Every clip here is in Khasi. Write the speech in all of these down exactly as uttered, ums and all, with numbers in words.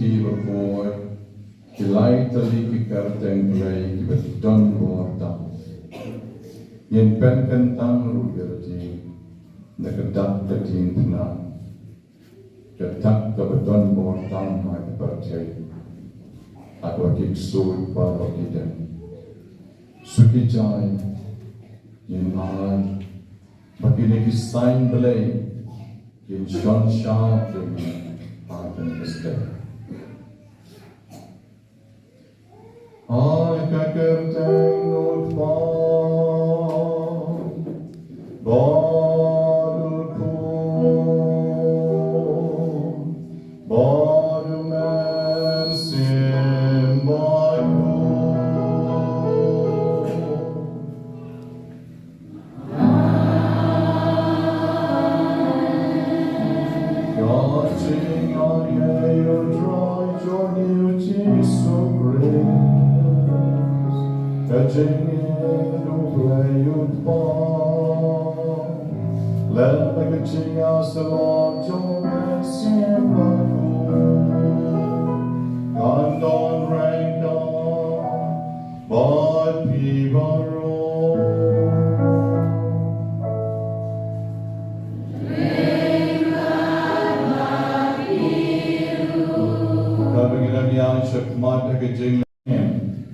Ki bakhuid, ki lai tylli ki kyrteng Blei kiba don bor tam. Ngin pynkyntang ruh ïa lade na ka dak ka diengphna, ka dak kaba don bor tam ha ka pyrthei, ha kaba ki ksuid baroh ki dem. Suki jai, ngin ai ba kine ki saiñ Blei kin shon shap ïa ngi ha kane ka step. Ha ka kyrteng U Kpa bad U Khun bad U Mynsiem Bakhuid. Ka jingaiei U Trai jong ngi U Jisu Khrist, ka jingïeit U Blei U Kpa, lem bad ka jingïasyllok jong U Mynsiem Bakhuid, kan don ryngkat bad phi baroh. Kaba ngi dang ïaid shakhmat ha ka jingim,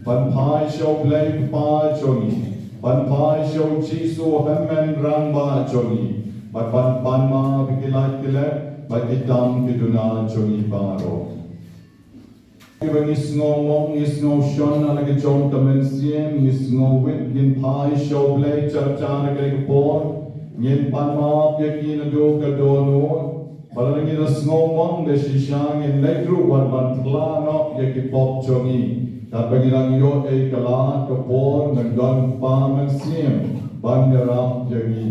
ban phai sha U Blei Kpa jong ngi, ban phai sha U Jisu Hynmen Rangbah jong ngi, bad ban pan map ïa ki lait ki let bad ki tam ki duna jong ngi baroh. Kiba ngi sngew mong, ngi sngew shon ha la ka jong ka mynsiem, ngi sngew wit, ngin phai sha U Blei jar jar ha kane ka por, ngin pan map ïa ki naduh ka dohnud. Ba lada ngi da sngew mong da shisha ngin leit ruh wat ban phla noh ïa ki pop jong ngi. Katba ngi dang ïoh ei ka lad ka por, ngan don Kpa Mynsiem ban ïarap ïa ngi.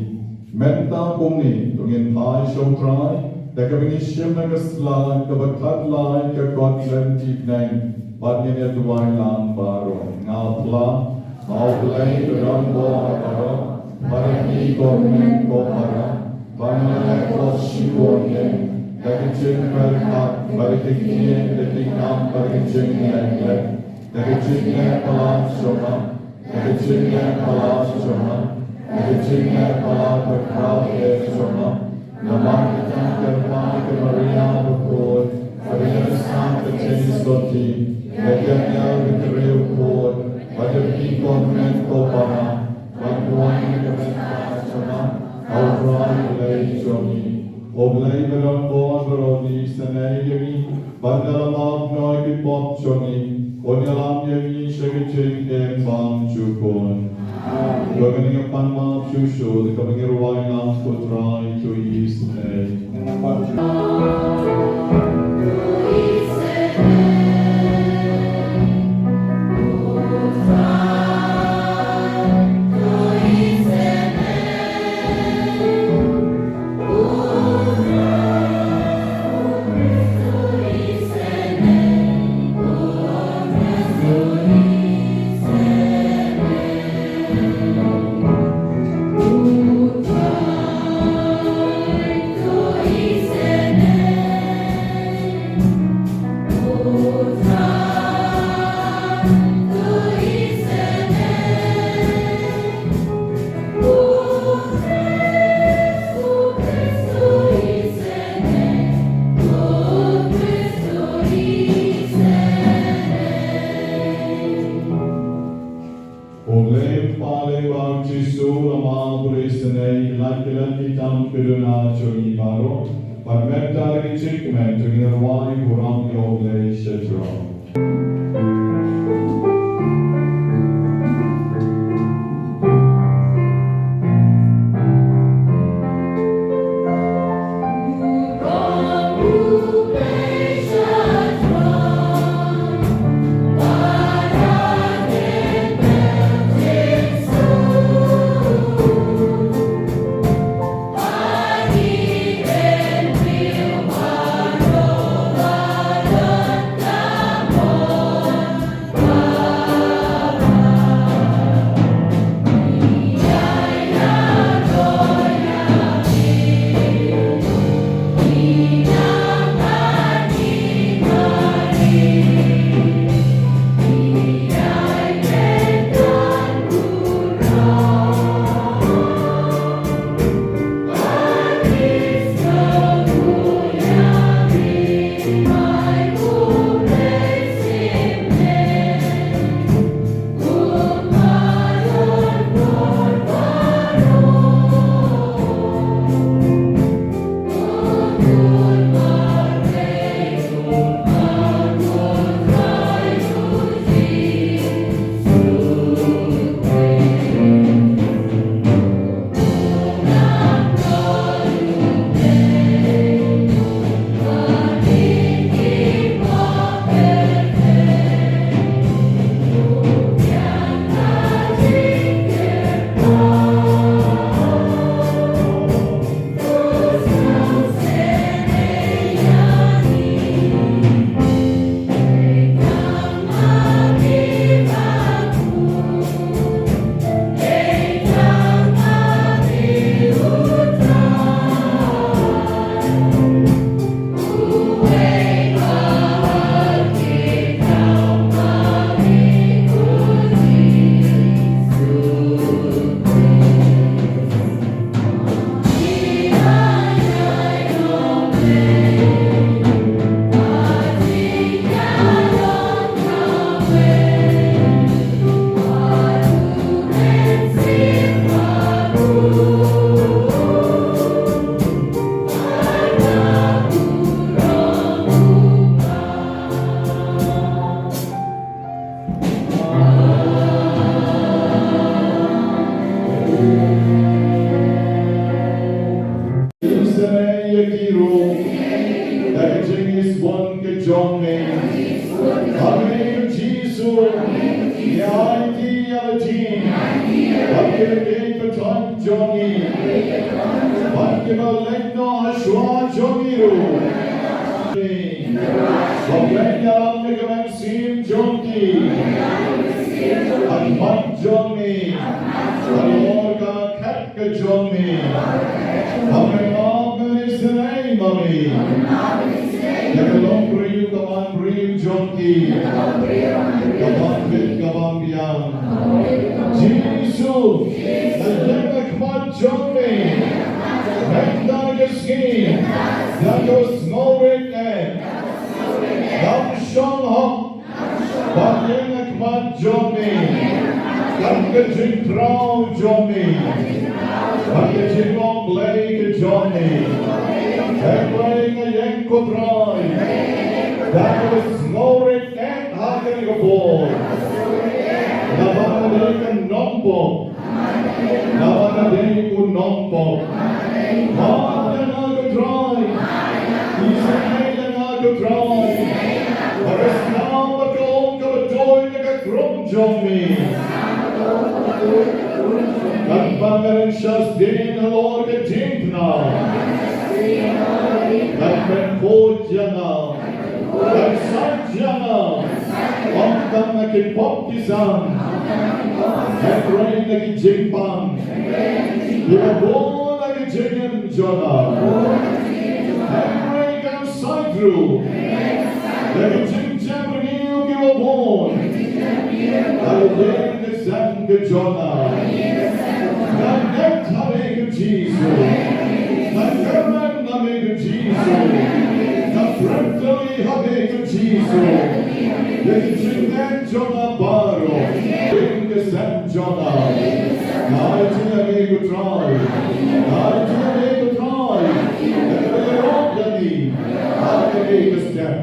Mynta kumne to ngin phai sha U Trai da kaba ngi shim na ka slide kaba khatlai ka kot lynti bneng, bad ngin ïa duwai lang baroh. Nga phla ba U Blei u don bor baroh, bad ha ki ko hynmen ko para, ba nga la leh bor shibun ïa da ka jingpyrkhat, bad da ka kñia, da ki kam, bad da ka jingïaid leh, da ka jingïaid palat jong nga, da ka jingïaid palat jong nga, da ka jingïaid palat ba khraw eh jong nga. Namar kata kyrpad ïa ka Maria bakhuid, bad ïa ka Sangta Joseph, ïa ki angel bad ki riewkhuid, bad ïa phi ko hynmen ko para, ban duwai na ka bynta jong nga ha U Trai Blei jong ngi. Ko Blei ba don bor baroh, isynei ïa ngi, ban da la map noh ïa ki pop jong ngi, un ïalam ïa ngi sha ka jingim bymjukut. To ngin ïa pan map shuh shuh da kaba ngin rwai lang ko Trai, to isynei. Ko Blei Kpa Blei ba u Jisu, la map bad isynei ïa ki lait ki lait, ki tam ki duna jong ngi baroh. Bad mynta da ka jingkmen to ngin rwai burom ïa U Blei sha jrong. jong me. Ha ka kyrteng Jisu, ngi aiti ïa la jong, ha ka kyrteng patron jong ngi, bad kiba leit noh ha shuwa jong ngi ruh. Ba pynïalam ïa ka mynsiem jong ki ha khmat jong me, halor ka khet ka jong me. Ba pynïalam ïa ka long briew ka ban briew jong ki, ka ban bit ka ban biang. Jisu, nga ïeng ha khmat jong me, mynta ka sngi, da ka sngewrit eh, ngam shong hok ban ïeng ha khmat jong me, kat ka jingthmu jong me, kat ka jinglong Blei ka jong me. Hynrei nga ïeng, ko Trai, da ka sngewrit eh ha kane ka por, naba nga dei ka nongpop, naba nga dei u nongpop. Map ïa nga, ko Trai. Isynei ïa nga, ko Trai, ha ka snam bad ka um kaba duh na ka krum jong me. Katba nga ring sha sdien halor ka jingpynap, kat ban khuid ïa nga, kat sait ïa nga, ym tang na ki pop ki san, hynrei na ki jingpang kiba bun ha ka jingim jong nga. Hynrei kan sait ruh na ki jingjam rngiew kiba bun ha ka ïing ka sem ka jong nga. Nga ngeit ha me, ko Jisu. Nga kyrmen ha me, ko Jisu. Nga pyrthei ha me, ko Jisu. Ïa ki jingngeit jong nga baroh, ïing ka sem jong nga, nga aiti ïa me, ko Trai. Nga aiti ïa me, ko Trai, ïa kaba ïaroh ïa ngi ha kane ka step.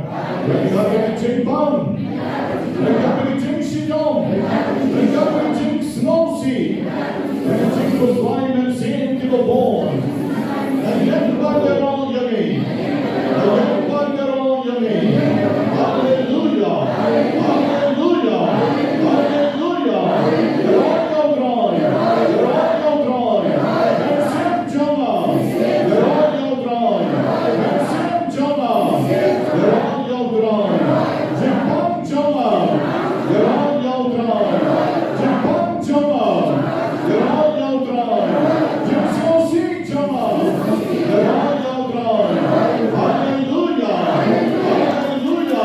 Ryngkat bad ka jingpang, ryngkat bad ka jingshitom, ryngkat bad ka jingsngewsih, ryngkat bad ka jingpynshai mynsiem kiba bun. Nga ïeng ban ïaroh ïa me. Nga ïeng ban ïaroh ïa me. Haleluia. Haleluia. Haleluia. Ïaroh ïa u Trai. Ïaroh ïa u Trai. Mynsiem jong nga, ïaroh ïa u Trai. Mynsiem jong nga, ïaroh ïa u Trai. Jingpang jong nga, ïaroh ïa u Trai. Jingpang jong nga, ïaroh ïa u Trai. Jingsngewsih jong nga, ïaroh ïa u Trai. Haleluia. Haleluia.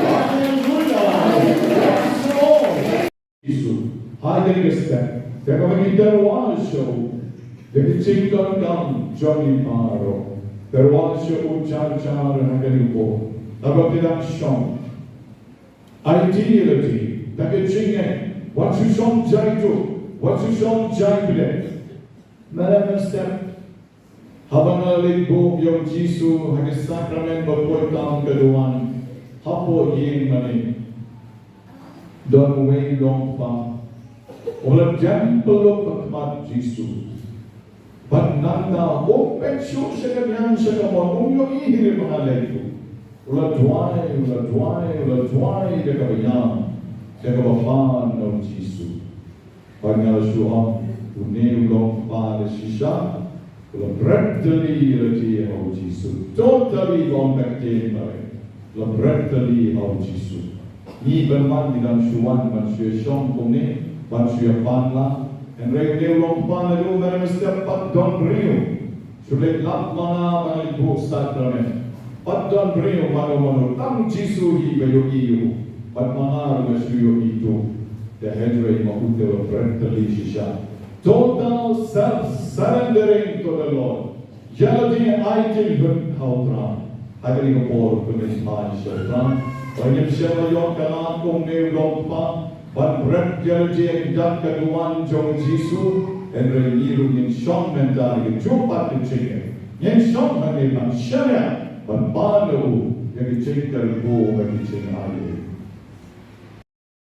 Haleluia. Praise the Lord. Jisu. Ha kane ka step, te kaba ngi tyrwa shuh da ka jingdonkam jong ngi baroh. Tyrwa shuh u Jar Jar ha kane ka por. Haba phi dang shong, aiti ïa lade da ka jingngeit. Wat shu shong jai duk, wat shu shong jai bret. Mynta mynstep, haba nga leit buh ïa u Jisu ha ka sakramen ba poi tam ka duwan hapoh ïing mane, don uwei u longkpa uba la dem pyllup ha khmat Jisu. Bad nangta um peit shuh sha ka niam sha ka mon, um ïohi hi ruh ba nga leit buh. U la duwai, u la duwai, u la duwai da kaba ïam, da kaba pan na u Jisu. Bad nga la shu ong, une u longkpa da shisha u la bret tylli ïa lade ha u Jisu. Totally long back again, bad u la bret tylli ha u Jisu. Ngi bymman ngi dang shu wan ban shu ïashong kumne, ban shu ïapan lang. Hynrei une u longkpa naduh mynstep pat don briew shu leit lap ma nga ba nga leit buh sakramen. Pat don briew mano mano, tang Jisu hi ba ïohi ïa u. Bad ma nga ruh nga shu ïohi tuh. Te hynrei ma u te u la bret tylli shisha. Total self surrendering to the Lord. Ïa lade ai jingmut ha u Trai. Ha kane ka por, to ngin pan sha u Trai. Ba ngin shem ïa ka lad kum une u longkpa ban bret ïa lade ha khmat ka duwan jong u Jisu. Hynrei ngi ruh ngin shong mynta ha kajuh pat ka jingngeit. Ngin shong hangne ban shaniah, ban pan ïa u ïa ka jingkyrkhu bad ka jingai.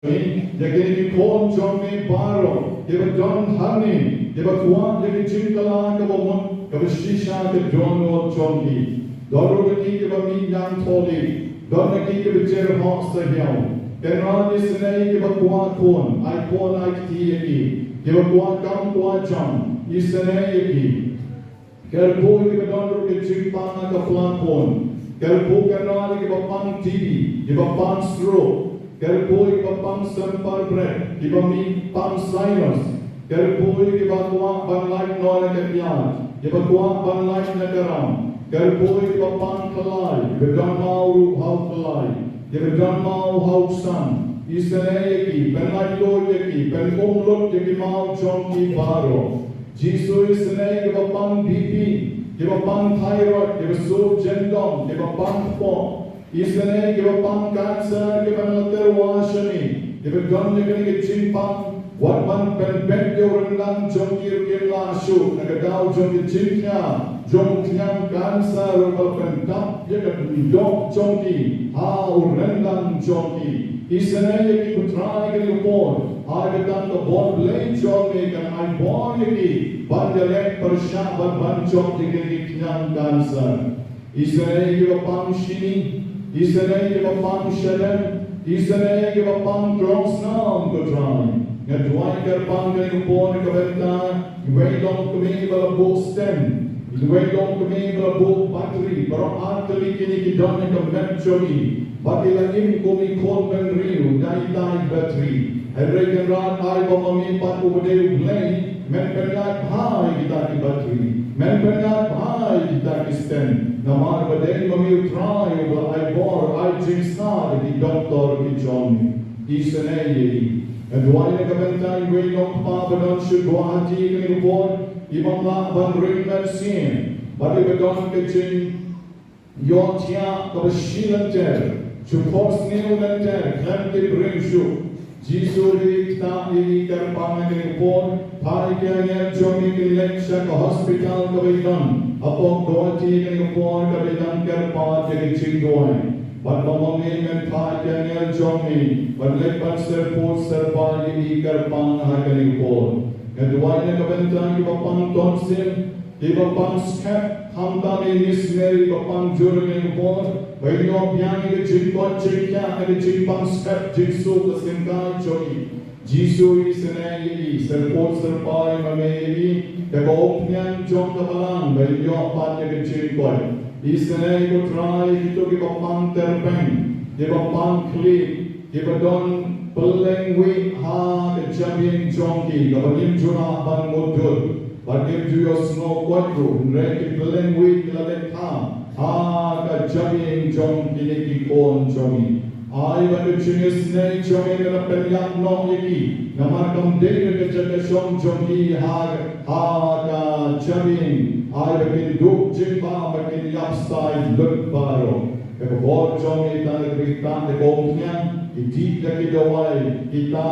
Ïa kine ki khun jong me baroh kiba don hangne, kiba kwah ïa ka jingkylla kaba mut kaba shisha ka dohnud jong ki. Don ruh kine kiba mih ñiangthoh leit. Don na ki kiba jer hok sahiaw. Kynrad isynei ïa kiba kwah khun, ai khun ai kti ïa ki. Kiba kwah kam kwah jam, isynei ïa ki. Kyrkhu ïa kiba don ruh ki jingpang ha ka pla khun. Kyrkhu kynrad ïa kiba pang T B, kiba pang stroke. Kyrkhu ïa kiba pang symper bret, kiba mih pang sinus. Kyrkhu ïa kiba kwah ban lait noh na ka kjat, kiba kwah ban lait na ka ram. Kyrkhu ïa kiba pang khlai, kiba don maw ruh ha u khlai, kiba don maw ha u ksan. Isynei ïa ki, pynlait lut ïa ki, pynkhum lut ïa ki maw jong ki baroh. Jisu, isynei ïa kiba pang B P, kiba pang thyroid, kiba sur jyndong, kiba pang kpoh. Isynei ïa kiba pang cancer, kiba na tyrwa shane, kiba don ïa kane ka jingpang, wat ban pynbeit ïa u ryndang jong ki ruh kim lah shuh, na ka daw jong ka jingkhia jong u khñiang cancer, wat ban pyntap ïa ka doh jong ki ha u ryndang jong ki. Isynei ïa ki, ko Trai, ha kane ka por, ha kata ka bor Blei jong me, kan ai bor ïa ki ban ïaleh pyrshah bad ban jop ïa kane ka khñiang cancer. Isynei ïa kiba pang shini, isynei ïa kiba pang shadem, isynei ïa kiba pang krongsnam, ko Trai. Nga duwai kyrpang ha kane ka por na ka bynta iwei i longkmie ba la buh stent, iwei i longkmie ba la buh batri, baroh ar tylli kine ki don ha ka met jong ki, ba ki la im kum i khun bynriew da itai i batri. Hynrei Kynrad, ai ba ma me pat, uba dei U Blei, men pynïaid bha ïa kita ki batri, men pynïaid bha ïa kita ki stent. Namar ba dei ma me, U Trai, uba la ai bor, ai jingstad ïa ki doktor ki jong me. Isynei ïa i. Nga duwai na ka bynta iwei i nongkpa ba don sha Guwahati ha kane ka por, i bym lah ban ring mynsiem, bad iba don ka jing ïohthiah kaba shi lynter, shu khor sniew lynter, khlem tip ring shuh. Jisu, ktah ïa i kyrpang ha kane ka por, phah ïa ki angel jong me kin leit sha ka hospital kaba i don hapoh Guwahati ha kane ka por, kaba i dang kyrpad ïa ka jingduwai. Bad ma me, men phah ïa ki angel jong me ban leit ban syrpud syrpai ïa i kyrpang ha kane ka por. Nga duwai na ka bynta kiba pang tonsil, kiba pang skep, khamtam i Miss Mary ba pang jur ha kane ka por, ba in ïoh biang ïa ka jingkoit jingkhiah, ïa ka jingpang skep jingsuk ka syngkai jong i. Jisu, isynei ïa i, syrpud syrpai ma me ïa i, da ka umphniang jong ka balang, ba in ïoh pat ïa ka jingkoit. Isynei, ko Trai, ïa kito kiba pang tyrpeng, kiba pang khlieh, kiba don pylleng wieh ha ka jabieng jong ki, kaba ngim ju lah ban mutdur, bad ngim ju ïohsngew koit ruh, hynrei ki pylleng wieh ki la leit kha ha ka jabieng jong kine ki khun jong me. Ai ba ka jingisynei jong me kan pynïap noh ïa ki, namar kam dei ka jaka shong jong ki ha, ha ka jabieng. Ai ba kin duh jingbam, ba kin ïap stai lut baroh. Ka bor jong me tang ka ktah da ka umphniang, ki dih da ki dawai, kita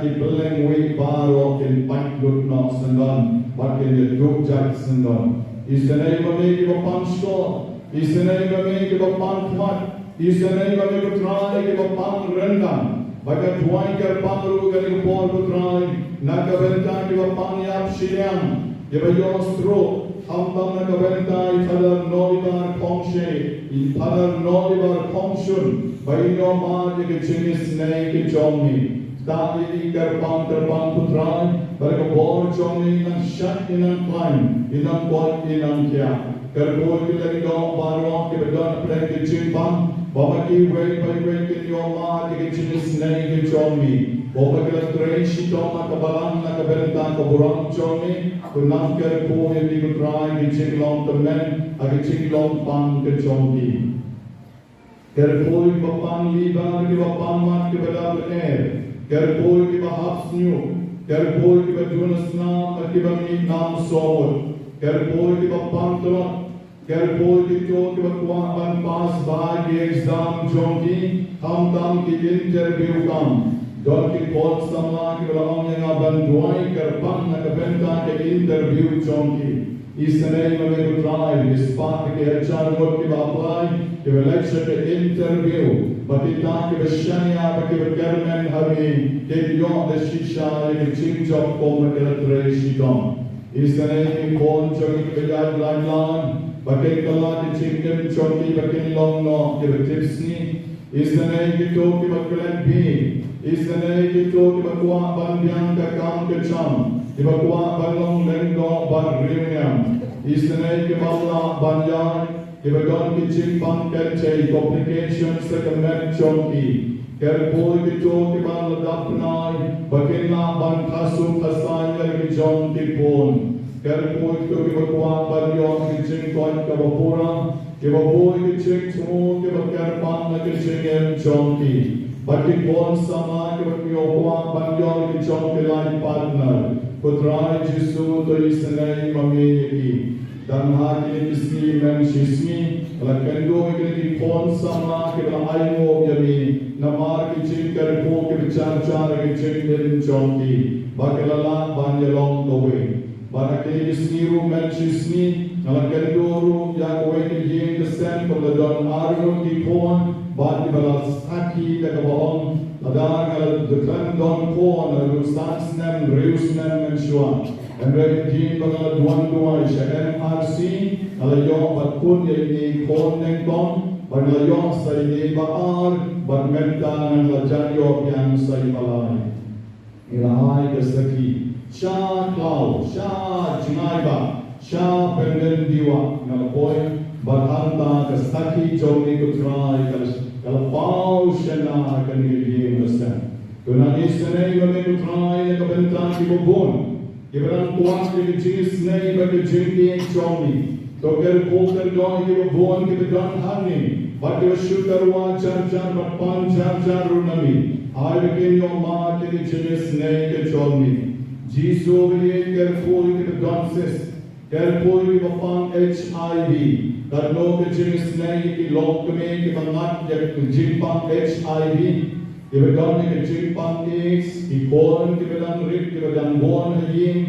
ki pylleng wieh baroh kin pait lut noh syndon, bad kin ïa duh jait syndon. Isynei ma me kiba pang shkor, isynei ma me kiba pang khmat, isynei ma me, ko Trai, kiba pang ryndang. Bad nga duwai kyrpang ruh ha kane ka por, ko Trai, na ka bynta kiba pang ïap shiliang, kiba ïoh stroke, khamtam na ka bynta i Father Nolibar Khongshe, i Father Nolibar Khongshun, ba in ïoh mad ïa ka jingisynei ka jong me. Ktah ïa i kyrpang kyrpang, ko Trai, ba da ka bor jong me in nang shait, in nang khlaiñ, in nang koit, in nang khiah. Kyrkhu ïa ki lyngdoh baroh kiba don hapdeng ka jingpang, ba ma ki iwei pa iwei kin ïoh mad ïa ka jingisynei ka jong me. Ko ba ki la trei shitom ha ka balang na ka bynta ka burom jong me, to nang kyrkhu ïa ki, ko Trai, ha ka jinglong tymmen, ha ka jinglong pang ka jong ki. Kyrkhu ïa kiba pang liver, kiba pang mat, kiba dap lyer. Kyrkhu ïa kiba hap shñiuh. Kyrkhu ïa kiba duna snam, kiba mih nam sawdong. Kyrkhu ïa kiba pang tlot. Kyrkhu ïa kito kiba kwah ban pass bha ki exam jong ki, khamtam ki interview kam. Don ki khun samla kiba la ong ïa nga ban duwai kyrpang na ka bynta ki interview jong ki. Isynei ma me, ko Trai, ki spah ki hajar ngut kiba apply, kiba leit sha ka interview, ba kita kiba shaniah, ba kiba kyrmen ha me, kin ïoh da shisha ïa ka jingjop kumba ki la trei shitom. Isynei ïa ki khun jong ki kiba ïaid lain lain, ba kin kylla ki jingim jong ki ba kin long noh kiba tipsngi. Isynei kito kiba klet bih, isynei kito kiba kwah ban biang ka kam ka jam, kiba kwah ban long lyngdoh bad riewniam. Isynei kiba lah ban ïaid, kiba don ki jingpang kynthei, complications ha ka met jong ki. Kyrkhu ïa kito kiba la dap bnai ba kin lah ban khasu khasai ïa ki jong ki khun. Kyrkhu ïa kito kiba kwah ban ïoh ki jingkoit kaba pura, kiba buh ïa ki jingthmu kiba kyrpang na ki jingim jong ki. Bad ki khun samla kiba kwah ban ïoh ki jong ki life partner. Ko Trai Jisu, to isynei ma me ïa ki. Dang ha kine ki sngi mynshisngi, nga la kynduh ïa kine ki khun samla kiba la ainguh ïa me namar ki jingkyrkhu kiba jar jar ha ki jingim jong ki, ba ki la lah ban ïalong kawei. Bad ha kine ki sngi ruh mynshisngi, nga la kynduh ruh ïa kawei ka ïing ka sem kaba la don arngut ki khun, bad kiba la sakhi da kaba ong, lada nga la khlem don khun haduh san snem, hynriew snem mynshuwa, hynrei hadien ba nga la duwai duwai sha M R C, nga la ïoh ban put ïa ine i khun nyngkong, bad nga la ïoh sa ine i ba ar, bad mynta nga la jan ïoh biang sa i ba lai. Ngi la ai ka sakhi sha khlaw, sha jngai, ba sha pyndendiwah nga la poi, bad hangta ka sakhi jong me, ko Trai, ka la, ka la paw shynna ha kane ka ïing ka sem. To nang isynei ma me, ko Trai, na ka bynta kiba bun kiba dang kwah ïa ka jingisynei bad ka jingïeit jong me. To kyrkhu kyrdoh ïa kiba bun kiba don hangne, bad kiba shu tyrwa jar jar bad pan jar jar ruh na me. Ai ba kin ïoh mad ïa ka jingisynei ka jong me. Jisu ba ïeit, kyrkhu ïa kiba don cyst, kyrkhu ïa kiba pang H I V. Katno ka jingisynei ïa ki longkmie kiba ngat ïa ka jingpang H I V, kiba don ïa ka jingpang AIDS, ki khun kiba dang rit, kiba dang bun ha ïing,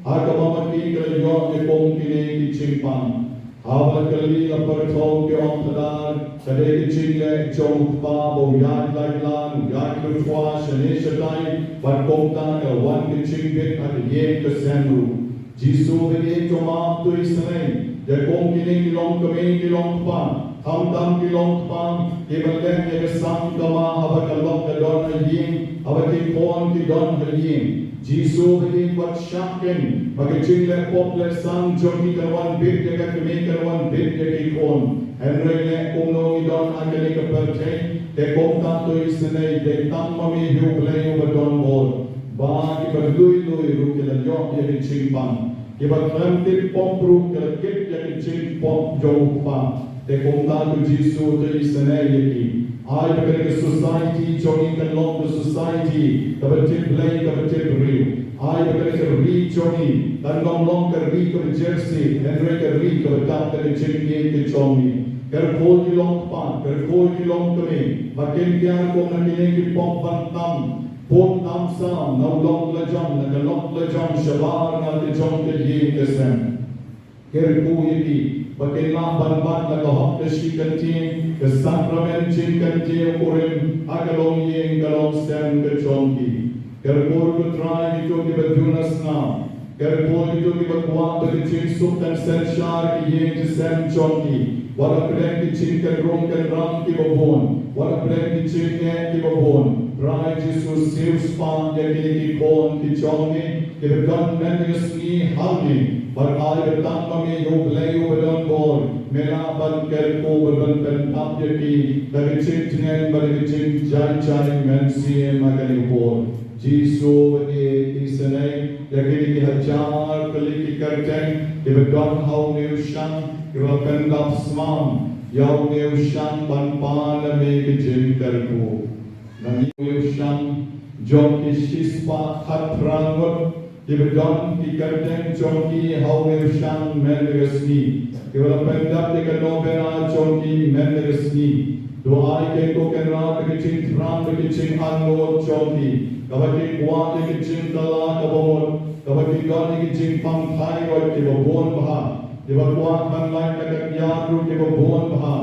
ha kaba ma ki ki la ïoh ïa kum kine ki jingpang. Haba la kylli la pyrthuh, ki ong, Phadar, ka dei ka jingleh jong u Kpa ba u ïaid lait lan, u ïaid lut thwa shane shatai, bad kumta ka la wan ka jingbit ha ka ïing ka sem ruh. Jisu ba ïeit, to map, to isynei ïa kum kine ki longkmie, ki longkpa, khamtam ki longkpa kiba leh ïa ka sang kama haba ka lok ka don ha ïing, haba ki khun ki don ha ïing. Jisu ba ïeit, wat shah keiñ ba ka jingleh pop leh sang jong ki kan wan bit ïa ka kmie, kan wan bit ïa ki khun. Hynrei leh kumno ngi don ha kane ka pyrthei, te kumta to isynei, dei tang ma me hi U Blei uba don bor, ba kiba lui lui ruh ki la ïoh ïa ka jingpang. Kiba khlem tip pop ruh ki la kit ïa ka jingpop jong u Kpa. Te kumta ko Jisu, to isynei ïa ki. Ai ba kane ka society jong ngi kan long ka society kaba tip Blei, kaba tip briew. Ai ba kane ka ri jong ngi kan ym long ka ri kaba jingsih, hynrei ka ri kaba dap da ka jingïeit ka jong ngi. Kyrkhu ïa ki longkpa, kyrkhu ïa ki longkmie, ba kin kiar kum na kine ki pop ban tam, pud tam sam na u lok la jong, na ka lok la jong, shabar na ka jong ka ïing ka sem. Kyrkhu ïa ki ba kin lah ban bat na ka hok ka shi kyntien, ka sakramen jingkyntiew kurim, ha ka longïing ka longsem ka jong ki. Kyrkhu ko Trai ïa kito kiba duna snam. Kyrkhu ïa kito kiba kwah ba ka jingsuk kan synshar ki ïing ki sem jong ki. Wat la pdeng ki jingkynrung kynrang kiba bun, wat la pdeng ki jingeh kiba bun, Trai Jisu, siewspah ïa kine ki khun ki jong me kiba don mynta ka sngi hangne. Bad ai ba tang ma me hi U Blei uba don bor, me lah ban kyrkhu bad ban pyndap ïa ki da ka jingtngen bad da ka jingjai jai mynsiem ha kane ka por. Jisu ba ïeit, isynei ïa kine ki hajar tylli ki kyrteng kiba don ha une u shang, kiba la pyndap smam ïa une u shang ban pan na me ka jingkyrkhu. Na une u shang jong ki shispah khatphra ngut kiba don ki kyrteng jong ki ha une u shang mynta ka sngi, kiba la pyndap ïa ka novena jong ki mynta ka sngi. To ai keiñ ko Kynrad ba ka jingthrang, ba ka jingangnud jong ki, kaba ki kwah ïa ka jingkylla kaba mut, kaba ki don ïa ka jingpang thyroid kiba bun bha, kiba kwah ban lait na ka kñia ruh kiba bun bha,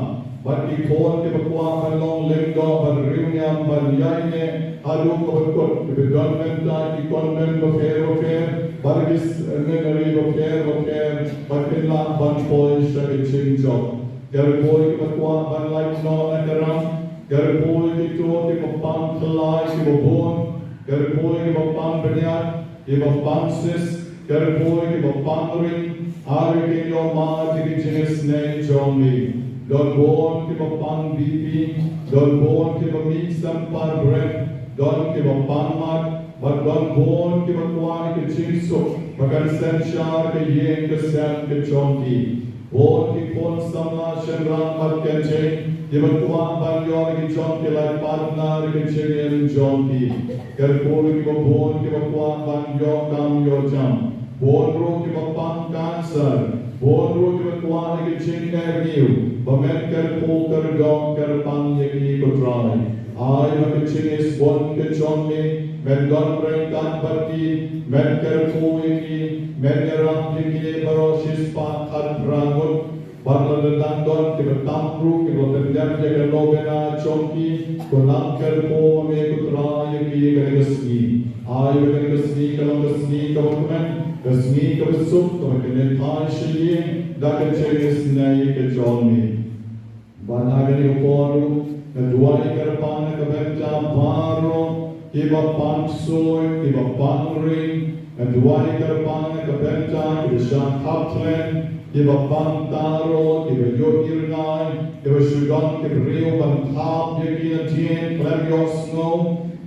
bad ki khun kiba kwah ban long lyngdoh bad riewniam ban ïaineh haduh kaba kut, kiba don mynta ki convent bapher bapher, Bad ki s-, missionary bapher bapher ba kin lah ban poi sha ka jingjop. Ki riew kiba kwah ban lait noh na ka ram. Ki riew kito kiba pang khlaiñ kiba bun. Ki riew kiba pang bniat, kiba pang sis, ki riew kiba pang ring. Are kin ïoh mad ïa ki jingisynei jong ngi. Don bun kiba pang B P, don bun kiba mih sem par bret, don kiba pang mat, bad don bun kiba kwah ïa ka jingsuk ba kan synshar ka ïing ka sem ka jong ki. Bun ki khun samla shynrang bad kynthei kiba kwah ban ïoh ïa ki jong ki life partner ha ka jingim jong ki. Ki riew kiba bun kiba kwah ban ïoh kam ïoh jam. Bun ruh kiba pang cancer. Bun ruh kiba kwah ïa ka jingeh riew ba met ki riew ki riew doh ki pang ïa ki, ko Trai. Ai ba ka jingisbun ka jong ngi, men don ryngkat bad ki, men ki riew ïa ki, men ïarap ïa ki baroh shispah khatphra ngut. Bad lada dang don kiba tam ruh kiba pyndep ïa ka novena jong ki, ko Lammiet, ko Trai, ïa ki ha kane ka sngi. Ai ba kane ka sngi ka long ka sngi kaba kmen, ka sngi kaba suk, kaba kin ïatai sha ïing da ka jingisynei ka jong ngi. Bad ha kane ka por ruh nga duwai kyrpang na ka bynta baroh kiba pang ksuid, kiba pang ring. Nga duwai kyrpang na ka bynta kiba shah khap khlem, kiba pang taro, kiba ïohi rngai, kiba shu don ki briew ban thap ïa ki nadien khlem ïohsngew.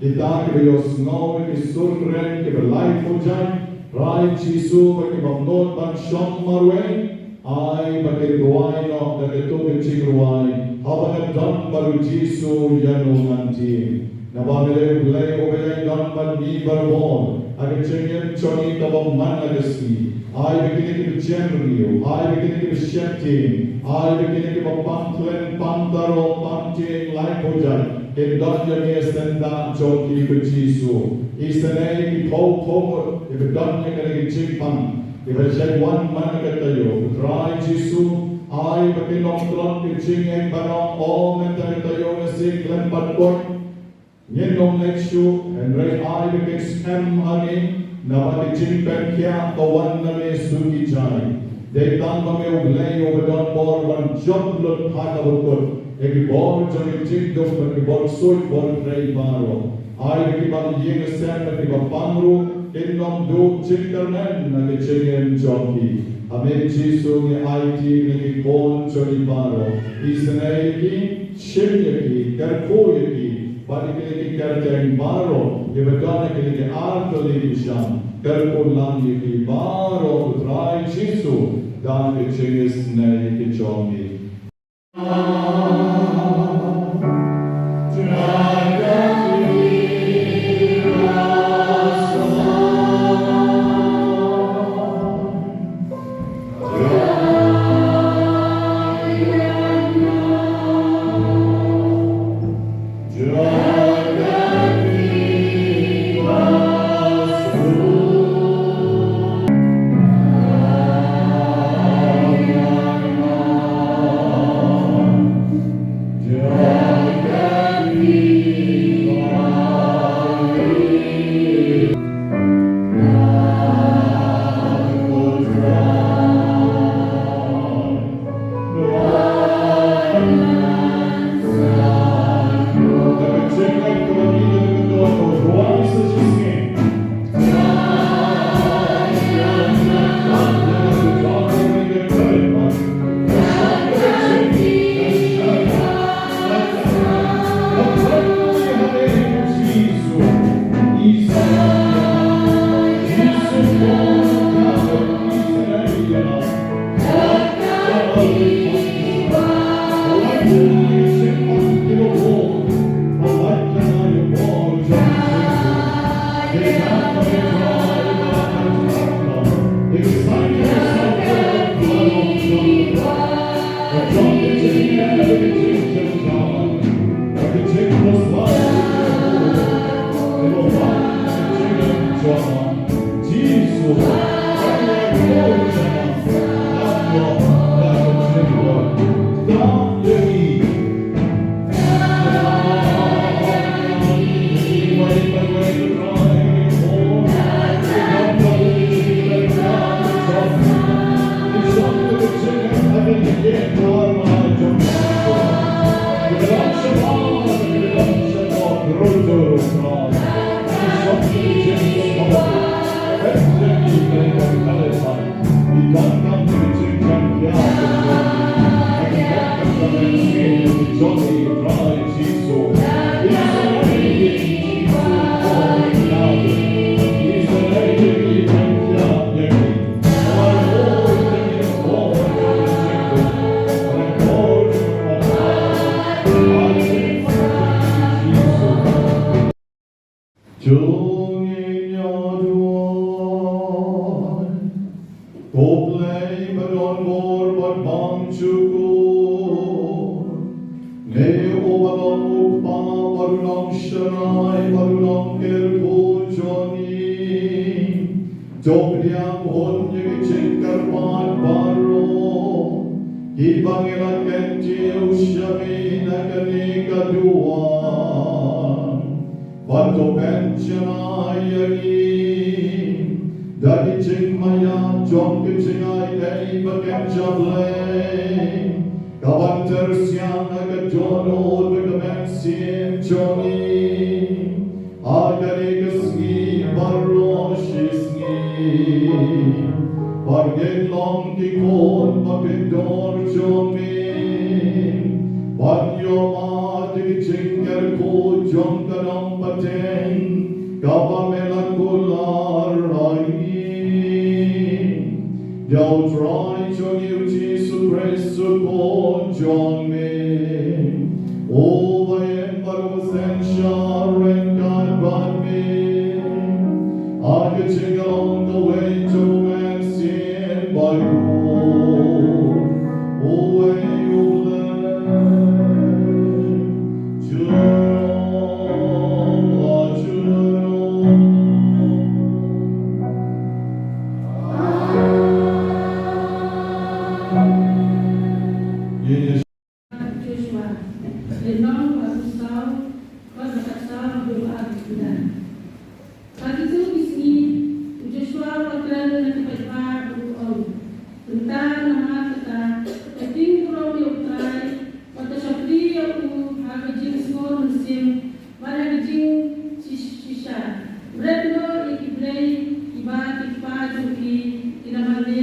Kita kiba ïohsngew ïa ki sur kren kiba laiphew jait, Trai Jisu, ba kim nud ban shong marwei. Ai ba kin rwai noh da kato ka jingrwai, haba ngan don bad u Jisu ïa u ngan tieng. Naba me dei U Blei uba ïaid don bad ngi barabor ha ka jingim jong ngi kaba man la ka sngi. Ai ba kine kiba jem riew, ai ba kine kiba sheptieng, ai ba kine kiba pang khlem, pang taro, pang tieng laiphew jait, kin don ïa me ha ka syndah jong ki, ko Jisu. Isynei ki phew phew ngut kiba don ïa kane ka jingpang, kiba shait wan man la ka taïew, ko Trai Jisu. Ai ba kin ym tlot ka jingïeng ban ong, o mynta ka taïew nga sngew khlem pat kut. Ngin ym leit shuh, hynrei ai ba kin skhem ha ngi, naba ka jingpynkhiah ka wan na me suki jai. Dei tang ba me U Blei uba don bor ban jop lut ha kaba kut ïa ki bor jong ka jingduk bad ki bor ksuid bor trei baroh. Ai ba kiba ïing sem bad kiba pang ruh kin ym duh jingkyrmen na ka jingim jong ki. Ha me Jisu ngi aiti ïa ki khun jong ngi baroh. Isynei ïa ki, shim ïa ki, kyrkhu ïa ki, bad ïa kine ki kyrteng baroh kiba don ha kine ki artylli ki shan, kyrkhu lang ïa ki baroh, ko Trai Jisu, da ka jingisynei ka jong ngi. Jong ngi ïa duwai. Ko Blei ba don bor bad bymshukor, me uba long u Kpa bad u Nongshakri bad u Nongkyrkhu jong ngi. To pdiang hun ïa ki jingkyrpad baroh kiba ngi la kyntiew sha me na kane ka duwan. Bad to pynshai ïa ngi da ki jingmaïa jong ki jingai ei ba kem ja Blei, ka ban ter siang ha ka dohnud bad ka mynsiem jong ngi ha kane ka sngi baroh shi sngi. Bad ngin long ki khun ba kordor jong me, ban ïohmad ïa ki jingkyrkhu jong ka nongpynim kaba me la kular ha ngi. Ïa U Trai jong ngi U Jisu Khrist U Khun jong me, uba ïeng bad uba synshar ryngkat bad me ha ka jinglong kawei jong U Mynsiem Bakhuid, uwei U Blei, junom la junom. Joshua, lynnong ba arphew saw, dkhot ba khatsaw haduh ba arphew khyndai. Ha kito ki sngi, u Joshua u la kren na ki paidbah bad u ong, mynta namar kata, to king burom ïa U Trai, bad to shakri ïa u ha ka jingsngew mynsiem bad ha ka jingshisha. Bret noh ïa ki blei kiba ki kpa jong phi ki la mane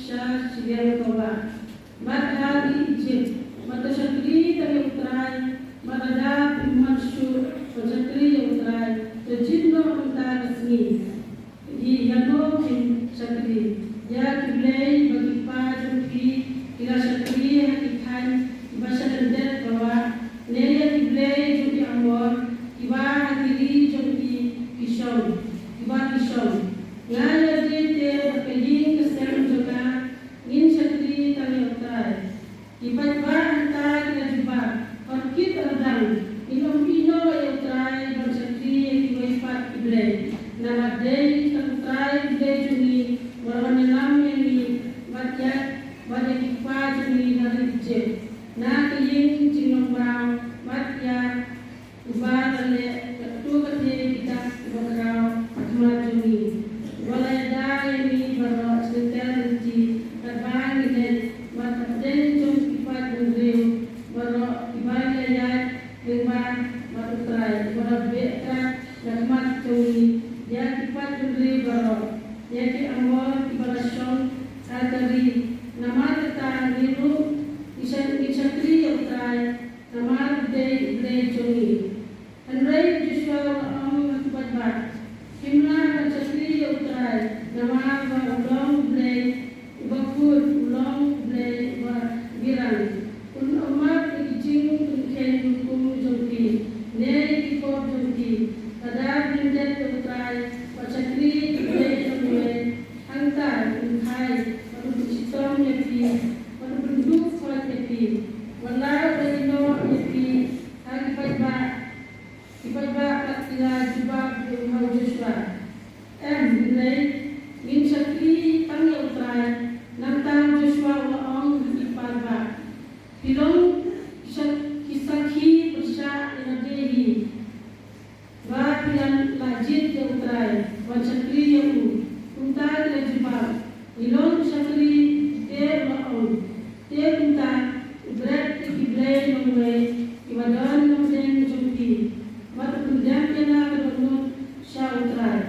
sha shiliang ka wah, bad ha ri Ijipt, bad to shakri tang ïa U Trai. Bad lada phim mat shuh ban shakri ïa U Trai, to jied noh mynta ka sngi. Ïa, ïano phin shakri? Ïa ki blei ba ki kpa jong phi ki la shakri ha ki thaiñ kiba sha lyndet ka wah, ne ïa ki blei jong ki Amor kiba ha ki ri jong ki ki shong, kiba ki shong? Nga ïa lade te bad ka ïing ka sem jong nga, ngin shakri tang ïa U Trai. Ki paidbah hangta ki la jubab, haoid kit haoid dang, ngin ym ïehnoh ïa U Trai ban shakri ïa kiwei pat ki blei. Namar dei tang U Trai U Blei jong ngi uba la wan ïalam ïa ngi bad ïa, bad ïa ki kpa jong ngi na ri Ijipt, na ka ïing jinglongmraw, bad ïa uba la leh katto katne ki dak kiba khraw ha khmat jong ngi, uba la ïada ïa ngi baroh shilynter lynti katba ngi leit, bad hapdeng jong ki paidbynriew baroh kiba ngi la ïaid lyngba, bad U Trai uba la beh trat na khmat jong ngi ïa ki paidbynriew baroh, ïa ki Amor kiba la shong ha ka ri. Namar kata ngi ruh ngi shak-, ngi shakri ïa U Trai, namar u dei U Blei jong ngi. Hynrei u Joshua u la ong ha ki paidbah, phim lah ban shakri ïa U Trai, namar ba u long U Blei uba khuid, u long U Blei uba byrang. Un ym map ïa ki jingpynkheiñ hukum jong phi ne ïa ki pop jong phi. Lada phi lyndet ïa U Trai bad shakri ïa ki blei jong kiwei, hangta un khlaiñ bad un pynshitom ïa phi bad un pynduh khoit ïa phi. Wat la u da ïehnoh ïa phi ha ki paidbah. Ki paidbah pat ki la jubab ïa u ha u Joshua, em, hynrei ngin shakri tang ïa U Trai. Nangta u Joshua u la ong ha ki paidbah, phi long ki shak-, ki sakhi pyrshah ïa lade hi ba phi la, la jied ïa U Trai ban shakri ïa u. Kumta ki la jubab, ngi long ki shakri. Te u la ong, te kumta u bret ïa ki blei nongwei kiba don na pdeng jong phi, bad u pyndem ïa la ka dohnud sha U Trai,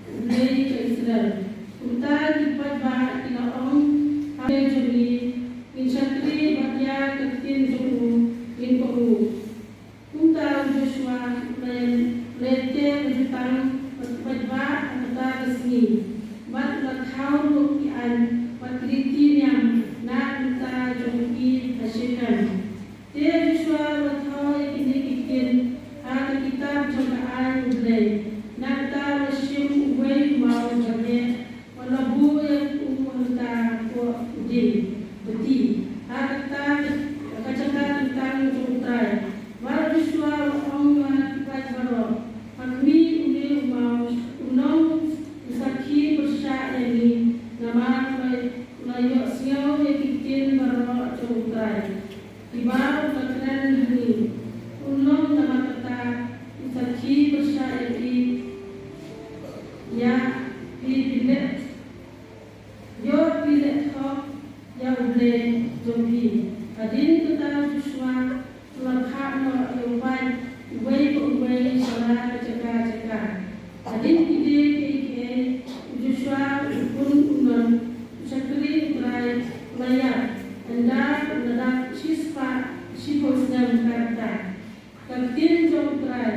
U Blei ka Israel. Kumta ki paidbah ki la ong ha ki blei jong ngi, ngin shakri, bad ïa ka ktien jong u ngin kohnguh. Kumta u Joshua u la, u la ïaid teh ka jutang bad u paidbah ha kata ka sngi, bad u la thaw ruh ki aiñ bad ki riti niam na ka bynta jong ki ha Shekhem. Te u Joshua u la thaw ïa kine ki ktien ha ka kitab jong ka aiñ U Blei. Nangta u la shim uwei u maw jong u, u la buh ïa u ha ka mynta hapoh u dieng bati, ha kata ka jaka kyntang jong U Trai. Bad u Joshua u la ong ïa ki paid baroh, ha khmih une u maw, un long u sakhi pyrshah ïa ngi, namar u la, u la ïohsngew ïa ki ktien baroh jong U Trai kiba u la kren ha ngi. Un long namar kata u sakhi pyrshah ïa ngi, ïa phi, phi leh, ïoh phi leh thok ïa U Blei jong phi. Hadien kata u Joshua u la phah noh ïa u paid uwei pa uwei sha la ka jaka jaka. Hadien kine kiei kiei, u Joshua u khun u Nun, u shakri U Trai, u la ïap, ynda u la dap shispah shiphew snem ka rta. Ka ktien jong U Trai.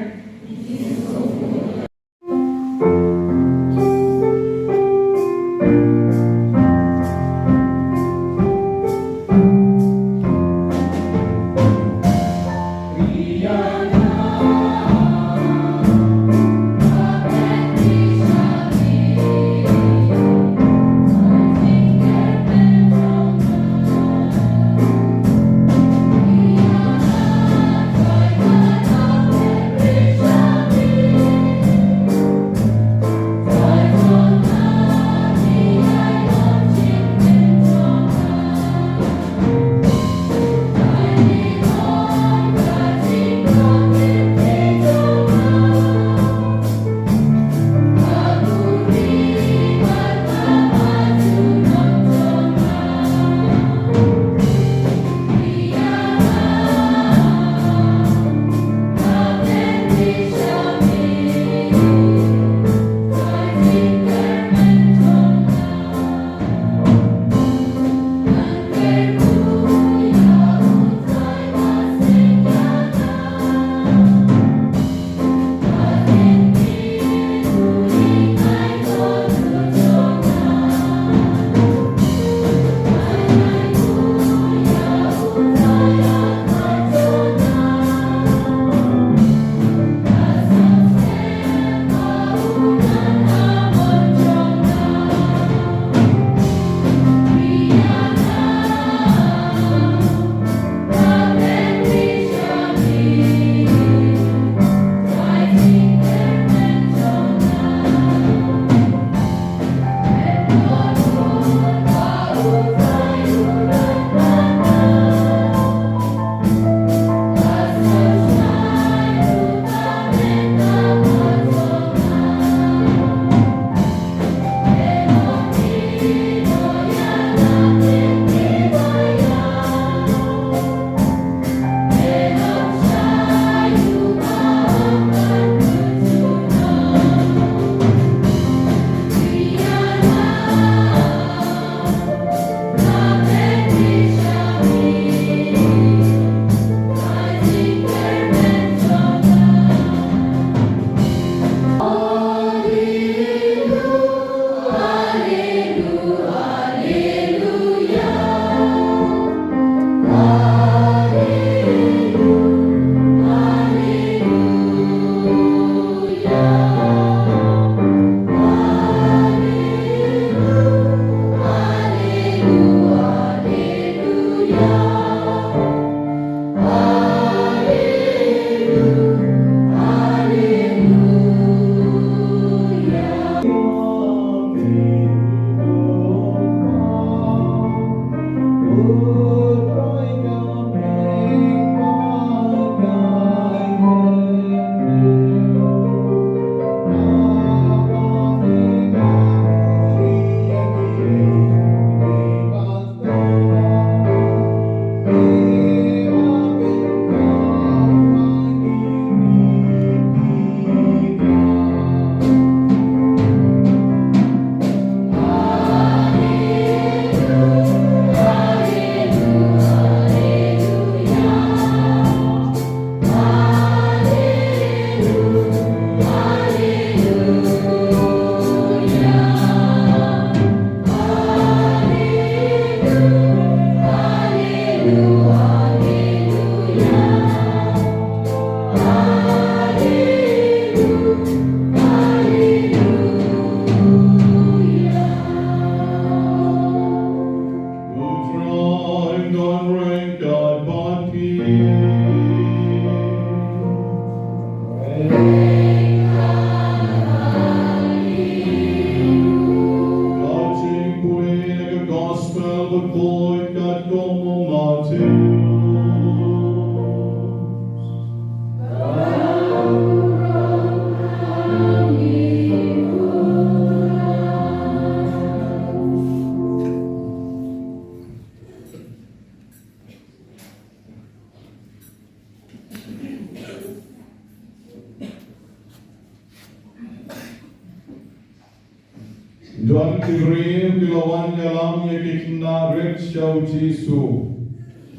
Ki briew ki la wan ïalam ïa ki khynnah rit sha u Jisu,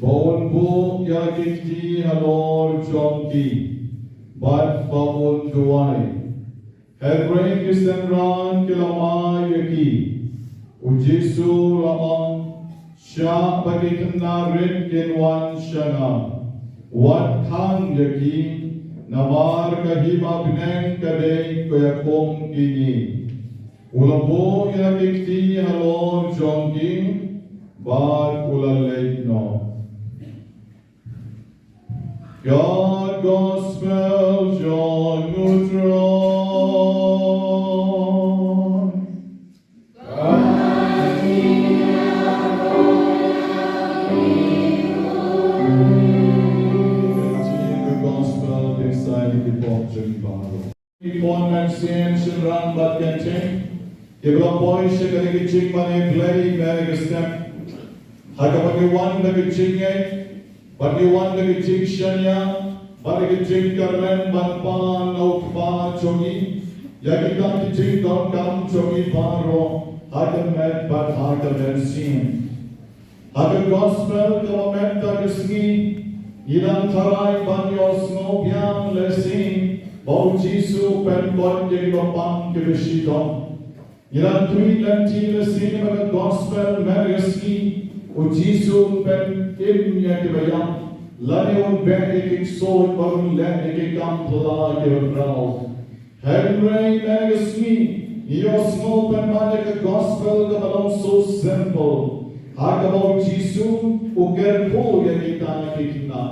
ba un buh ïa ki kti halor jong ki, bad ba un duwai. Hynrei ki synran ki la mai ïa ki. U Jisu u la ong, shah ba ki khynnah rit kin wan sha nga. Wat khang ïa ki, namar ka hima bneng ka dei ka ïa kum kine. U la buh ïa ki kti halor jong ki, bad u la leit noh. Ka gospel jong u Trai. Ka gospel ka sa ïa ki pop jong baroh. Ki khun mynsiem shynrang bad kynthei kiba la poi sha kane ka jingmane Blei mynta ka step. Ha kaba ngi wan da ka jingngeit, bad ngi wan da ka jingshaniah, bad da ka jingkyrmen ban pan na u Kpa jong ngi ïa kita ki jingdonkam jong ngi baroh, ha ka met bad ha ka mynsiem. Ha ka gospel kaba mynta ka sngi, ngi dang tharai ban ïohsngew biang lehse ba u Jisu u pynkut ïa kiba pang kiba shitom. Ngi dang tip lynti lehse ba ka gospel mynta ka sngi, u Jisu un pynim ïa kiba ïap, lane un beh ïa ki ksuid bad un leh ïa ki kam phylla kiba khraw. Hynrei mynta ka sngi, ngi ïohsngew pynban ïa ka gospel kaba long so simple. Ha kaba u Jisu u kyrkhu ïa kita ki khynnah.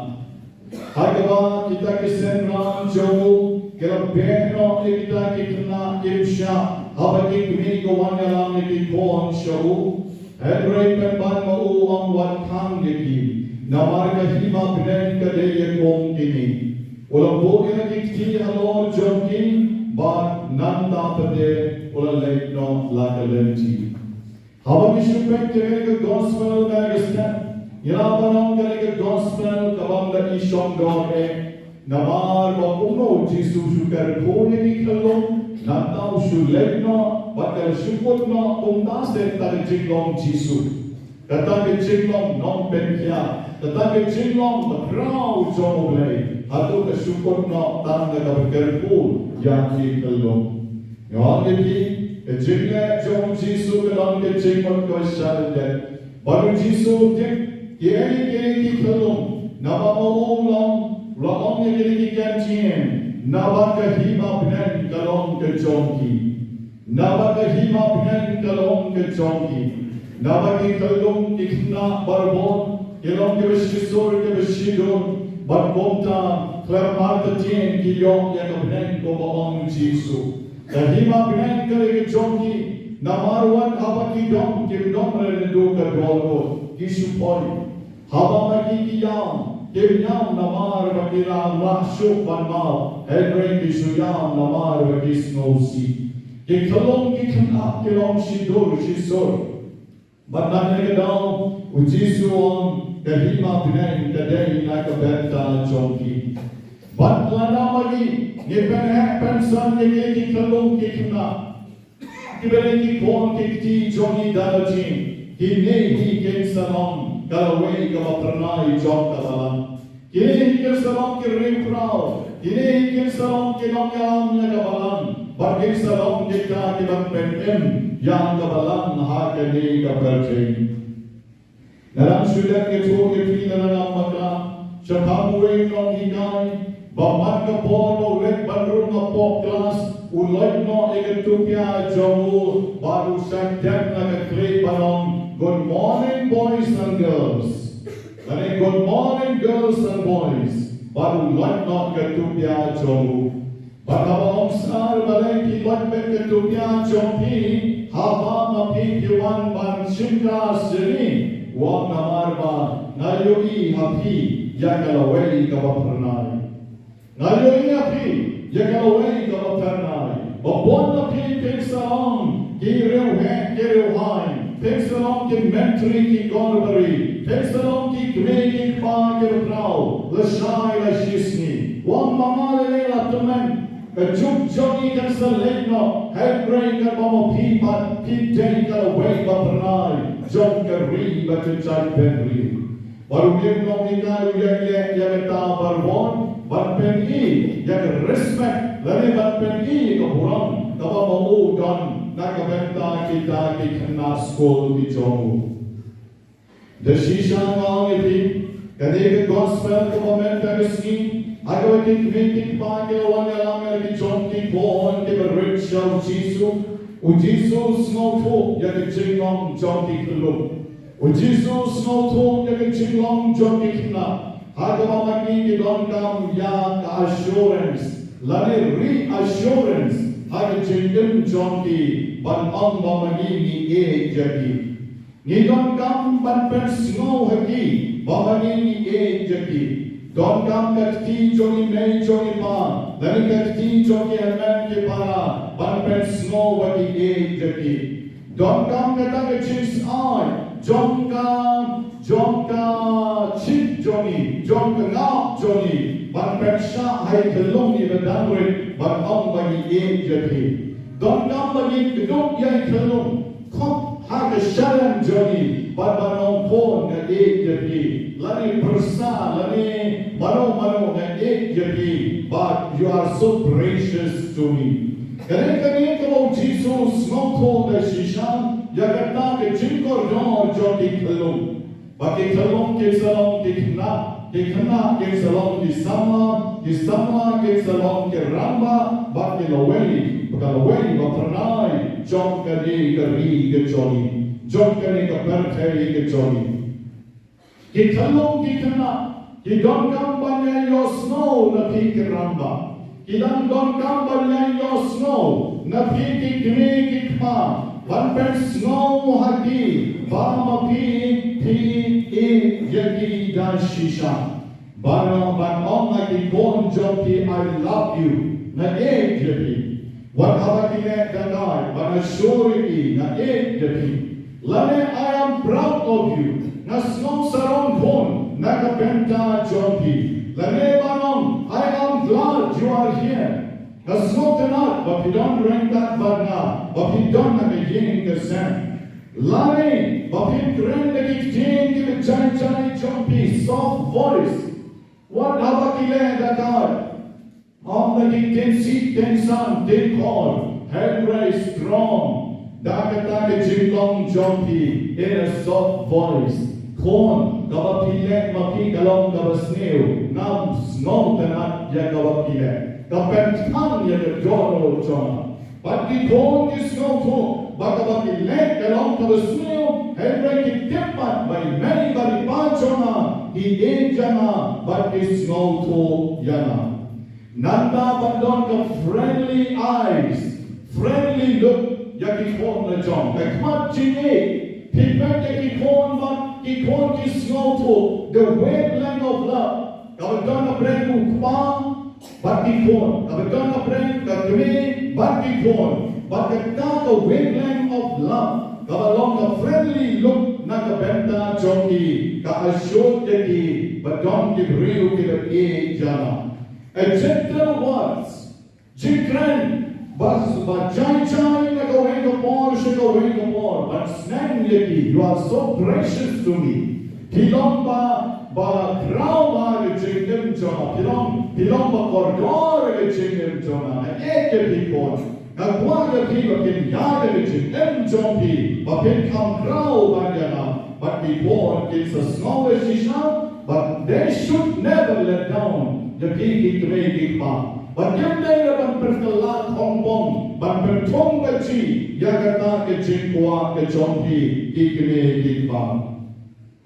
Ha kaba kita ki synran jong u ki la beh noh ïa kita ki khynnah kim shah haba ki kmie ki wan ïalam ïa ki khun sha u. Hynrei pynban ma u u ong wat khang ïa ki, namar ka hima bneng ka dei ïa kum kine. U la buh ïa ki kti halor jong ki, bad nangta pat de u la leit noh la ka lynti. Haba ngi shu peit ïa kane ka gospel mynta ka step, ngi lah ban ong kane ka gospel ka bym da i shongdor eh. Namar ba kumno u Jisu u shu kyrkhu ïa ki khyllung, nangta u shu leit noh, bad ka la shu kut noh, kumta seh kata ka jinglong Jisu. Kata ka jinglong nongpynkhiah, kata ka jinglong bakhraw jong u Blei, hato ka shu kut noh tang da kaba kyrkhu ïa ki khyllung. Nga ong ïa phi, ka jingleh jong u Jisu ka long ka jingmut kaba shadien. Bad u Jisu u tip kiei kiei ki khyllung, naba ma u u la ong ïa kine ki kyntien, naba ka hima bneng ka long ka jong ki. Naba ka hima bneng ka long ka jong ki. Naba ki khyllung ki khynnah barabor ki long kiba shisur kiba shidur, bad kumta khlem artatien ki ïoh ïa ka bneng kumba ong u Jisu. Ka hima bneng ka dei ka jong ki, namar wat haba ki dom kim dom re naduh ka dor, ki shu poi. Haba ma ki ki ïam, kim ïam namar ba ki la lah shuh ban maw, hynrei ki shu ïam namar ba ki sngewsih. Ki khyllung ki khynnah ki long shidur shisur. Bad na kane ka daw u Jisu u ong ka hima bneng ka dei na ka bynta jong ki. Bad lada ma ngi, ngi pynheh pynsan ïa kine ki khyllung ki khynnah, kiba dei ki khun ki kti jong ngi da la jing, kine hi kin sa long ka lawei kaba phyrnai jong ka balang. Kine hi kin sa long ki riewkhraw, kine hi kin sa long ki nongïalam ïa ka balang, bad kin sa long kita kiban pynim ïa ka balang ha kane ka pyrthei. Nga dang shu leit ïathuh ïa phi na Nongmymbiew, shaphang uwei u nonghikai, ba man ka por ba u leit ban rung hapoh klas, u loit noh ïa ka tupia jong u, bad u shah dep na ka khlieh ban ong, "Good morning, boys and girls." Lane, "Good morning, girls and boys." Bad u loit noh ka tupia jong u. Bad haba ong sar balei phi loit beit ka tupia jong phi, haba ma phi phi wan ban shim klas jong ngi, u ong namar ba nga ïohi ha phi ïa ka lawei kaba phyrnai. Nga ïohi ha phi ïa ka lawei kaba phyrnai. Ba bun na phi phin sa long ki riewheh ki riewhai, phin sa long ki myntri ki korbari, phin sa long ki kmie ki kpa kiba khraw lashai lashisngi. U ong ma nga lei lei la tymmen. Ka juk jong ngi kan sa leit noh, hynrei katba ma phi pat phi dei ka lawei ba phyrnai jong ka ri bad ka jaitbynriew. Bad u Mynsiem Bakhuid u ïaid leh ïa kata baroh, ban pyni ïa ka respect lane ban pyni ïa ka burom kaba ma u don na ka bynta kita ki khynnah skul ki jong u. Da shisha nga ong ïa phi, kane ka gospel kaba mynta ka sngi, ha kaba ki kmie ki kpa ki la wan ïalam ïa ki jong ki khun kiba rit sha u Jisu. U Jisu u sngewthuh ïa ka jinglong jong ki khyllung. U Jisu u sngewthuh ïa ka jinglong jong ki khynnah, ha kaba ma ki ki donkam ïa ka assurance lane reassurance ha ka jingim jong ki, ban ong ba ma ngi ngi ïeit ïa ki. Ngi donkam ban pynsngew ha ki ba ma ngi ngi ïeit ïa ki. Donkam ka kti jong i mei jong i pa lane ka kti jong ki hynmen ki para ban pynsngew ba ki ïeit ïa ki. Donkam kata ka jingsngew jong ka, jong ka chit jong i, jong ka ngap jong i, ban pynshah ha i khyllung i ba dang rit ban ong ba ngi ïeit ïa ki. Donkam ba ngi kdup ïa i khyllung khop ha ka shalem jong i bad ban ong, khun, nga ïeit ïa phi, lane pyrsa lane mano mano, nga ïeit ïa phi, but you are so precious to me. Kane kane kaba u Jisu u sngewthuh da shisha ïa kata ka jingkordor jong ki khyllung. Ba ki khyllung kin sa long ki khynnah, ki khynnah kin sa long ki samla, ki samla kin sa long ki rangbah, bad ki lawei, ka lawei ba phyrnai jong kane ka ri ka jong ngi, jong kane ka pyrthei ka jong ngi. Ki khyllung ki khynnah ki donkam ban ïa ïohsngew na phi ki rangbah. Ki dang donkam ban ïa ïohsngew na phi ki kmie ki kpa, ban pynsngew ha ki ba ma phi phi ïeit ïa ki da shisha. Ban ong, ban ong ha ki khun jong phi, I love you, nga ïeit ïa phi. Wat haba ki leh da kai, ban assure ïa ki, nga ïeit ïa phi. Lane, I am proud of you, nga sngew sarong khun na ka bynta jong phi. Lane ban ong, I am glad you are here, nga sngewtynnat ba phi don ryngkat bad nga, ba phi don ha ka ïing ka sem. Lane ba phin kren da ki ktien kiba jai jai jong phi, soft voice. Wat haba ki leh da kai, ym da ki ktien sih, ktien san, ktien khor, hynrei strong da kata ka jinglong jong phi in a soft voice. Khun, kaba phi leh ma phi ka long kaba sniew, ngam sngewtynnat ïa kaba phi leh. Ka pyntang ïa ka dohnud jong nga. Bad ki khun ki sngewthuh ba kaba ki leh ka long kaba sniew, hynrei ki tip pat ba i mei bad i pa jong nga ki ïeit ïa nga bad ki sngewthuh ïa nga. Nangta ban don ka friendly eyes, friendly look ïa ki khun la jong, ka khmat jingïeit. Phi peit ïa ki khun bad ki khun ki sngewthuh, the wavelength of love. Kaba don hapdeng u kpa bad ki khun, kaba don hapdeng ka kmie bad ki khun, bad kata ka wavelength of love kaba long ka friendly look na ka bynta jong ki, ka assure ïa ki ba don ki briew kiba ïeit ïa nga. A gentle words, jingkren ba, ba jai jai na kawei ka por sha kawei ka por, ban sneng ïa ki, you are so precious to me. Phi long ba, ba khraw ha ka jingim jong nga, phi long, phi long ba kordor ha ka jingim jong nga. Nga ïeit ïa phi khun. Nga kwah ïa phi ba phin ïaid ha ka jingim jong phi, ba phin kham khraw bad ïa nga. Bad ki khun kin sa sngew da shisha, but they should never let down ïa phi ki kmie ki kpa. Bad kim dei ban pynkylla khongpong, ban pynthung bajie ïa kata ka jingkwah ka jong phi ki kmie ki kpa.